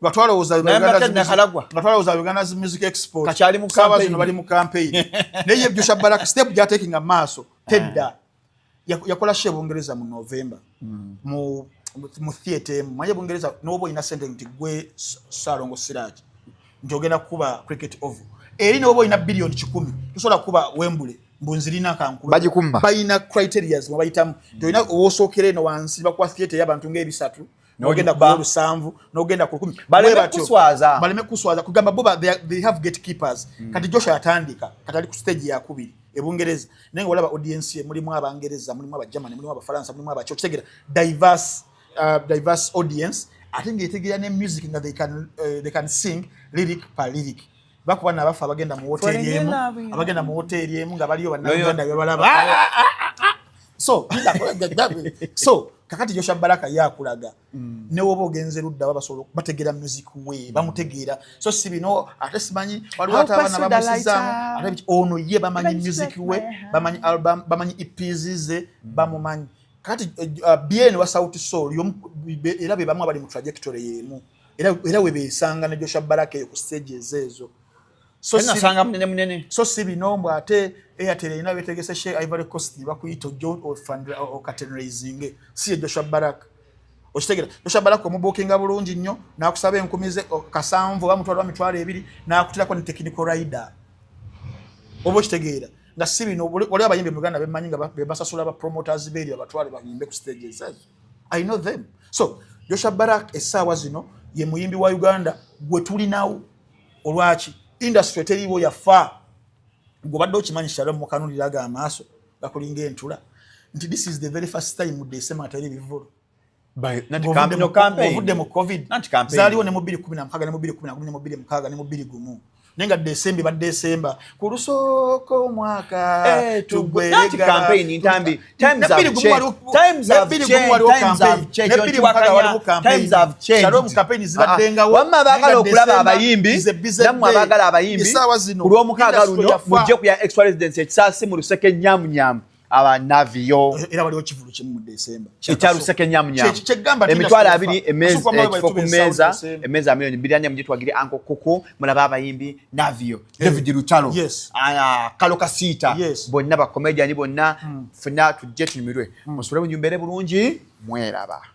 nga twalowooza Naye mbadde Nakalagwa. Nga twalowooza Uganda's music export Kakyali mu Saawa campaign. zino bali mu campaign, naye ye Joshua Baraka step gyatekinga mu maaso tedda. Yakola show e Bungereza mu November mu theatre emu. Manye Bungereza n'oba olina sente nti gwe Ssalongo Siraji nti ogenda kukuba Cricket Oval eri, n'oba olina 100 billion tosobola kukuba Wembley mbu nzirina kankube. Bagikumba. Balina criterias mwe bayitamu, nti olina owosookera eno wansi, bakuwa theatre ey'abantu ng'ebisatu, n'ogenda ku N'ogikuba. lusanvu, n'ogenda ku 1000. Baleme Bwe batyo. kuswaza. Baleme kuswaza, kugamba bo they have gatekeepers. Kati Joshua yatandika, kati ali ku stage yakubiri ebungereza, naye nga olaba audience ye mulimu Abangereza, mulimu Abagermany, mulimu Abafalansa, mulimu abaki, okitegeera, diverse audience, ate ng'etegeera ne music nga they can sing lyric per lyric. Bakuba nabafe abagenda mu woteeri emu, abagenda mu woteeri emu nga baliyo Bannayuganda bebalaba. So kakati Joshua Baraka yakulaga ne woba ogenze ludda basobola bategeera music we bamutegeera. So si bino ate simanyi waliwo ate abaana bamusizaamu ate ono ye bamanyi music we, bamanyi album, bamanyi EPs ze, bamumanyi. Kati Bien wa Sauti Sol era be bamu abali mu trajectory yemu, era we besanga ne Joshua Baraka eyo ku stages ezo. So si munene munene. So si bino mbw ate Airtel erina betegese show Ivory Coast bakuyita ojjo ocurtain raising, si ye Joshua Baraka. Okitegeera, Joshua Baraka omubuukinga bulungi nnyo n'akusaba enkumi ze 7,000 oba mutwalo 20,000 n'akutirako ne technical rider, oba okitegeera nga si bino. Waliwo abayimbi mu Uganda bemanyi nga bebasasula ba promoters beeri abatwale bayimbe ku stages ezo. I know them. So Joshua Baraka essaawa zino ye muyimbi wa Uganda gwe tulinawo. Olwaki industry teriiwo, yafa. Gwe okimanyi, Shalom, mukanulira ga amaaso gakulinga entula nti this is the very first time mu December teri bivulu. Ovudde mu COVID, zaaliwo ne mu 2016 ne mu 2011 ne mu 2006 ne mu 21, naye nga Desemba ba Desemba ku lusooka omwaka. Eh, Tugweregawamma abaagala okulaba abayimbi, nammwe abaagala abayimbi, ku lw'omukaaga luno mujje ku ya Extra Residence ekisaasi mu Luseke nyamunyamu abanaviyo. Era waliwo kivulu kimu mu Desemba. Ekya Luseke nyamunyamu, 20,000 ekifo ku mmeeza, emmeeza 2,400,000. Mugitwagire anko kuku mulabe abayimbi Navio, David Lutalo, Kalo Kasiita, bonna bacomedian bonna, fenna tujje tunyumirwe, musule munyumbere bulungi, mweraba.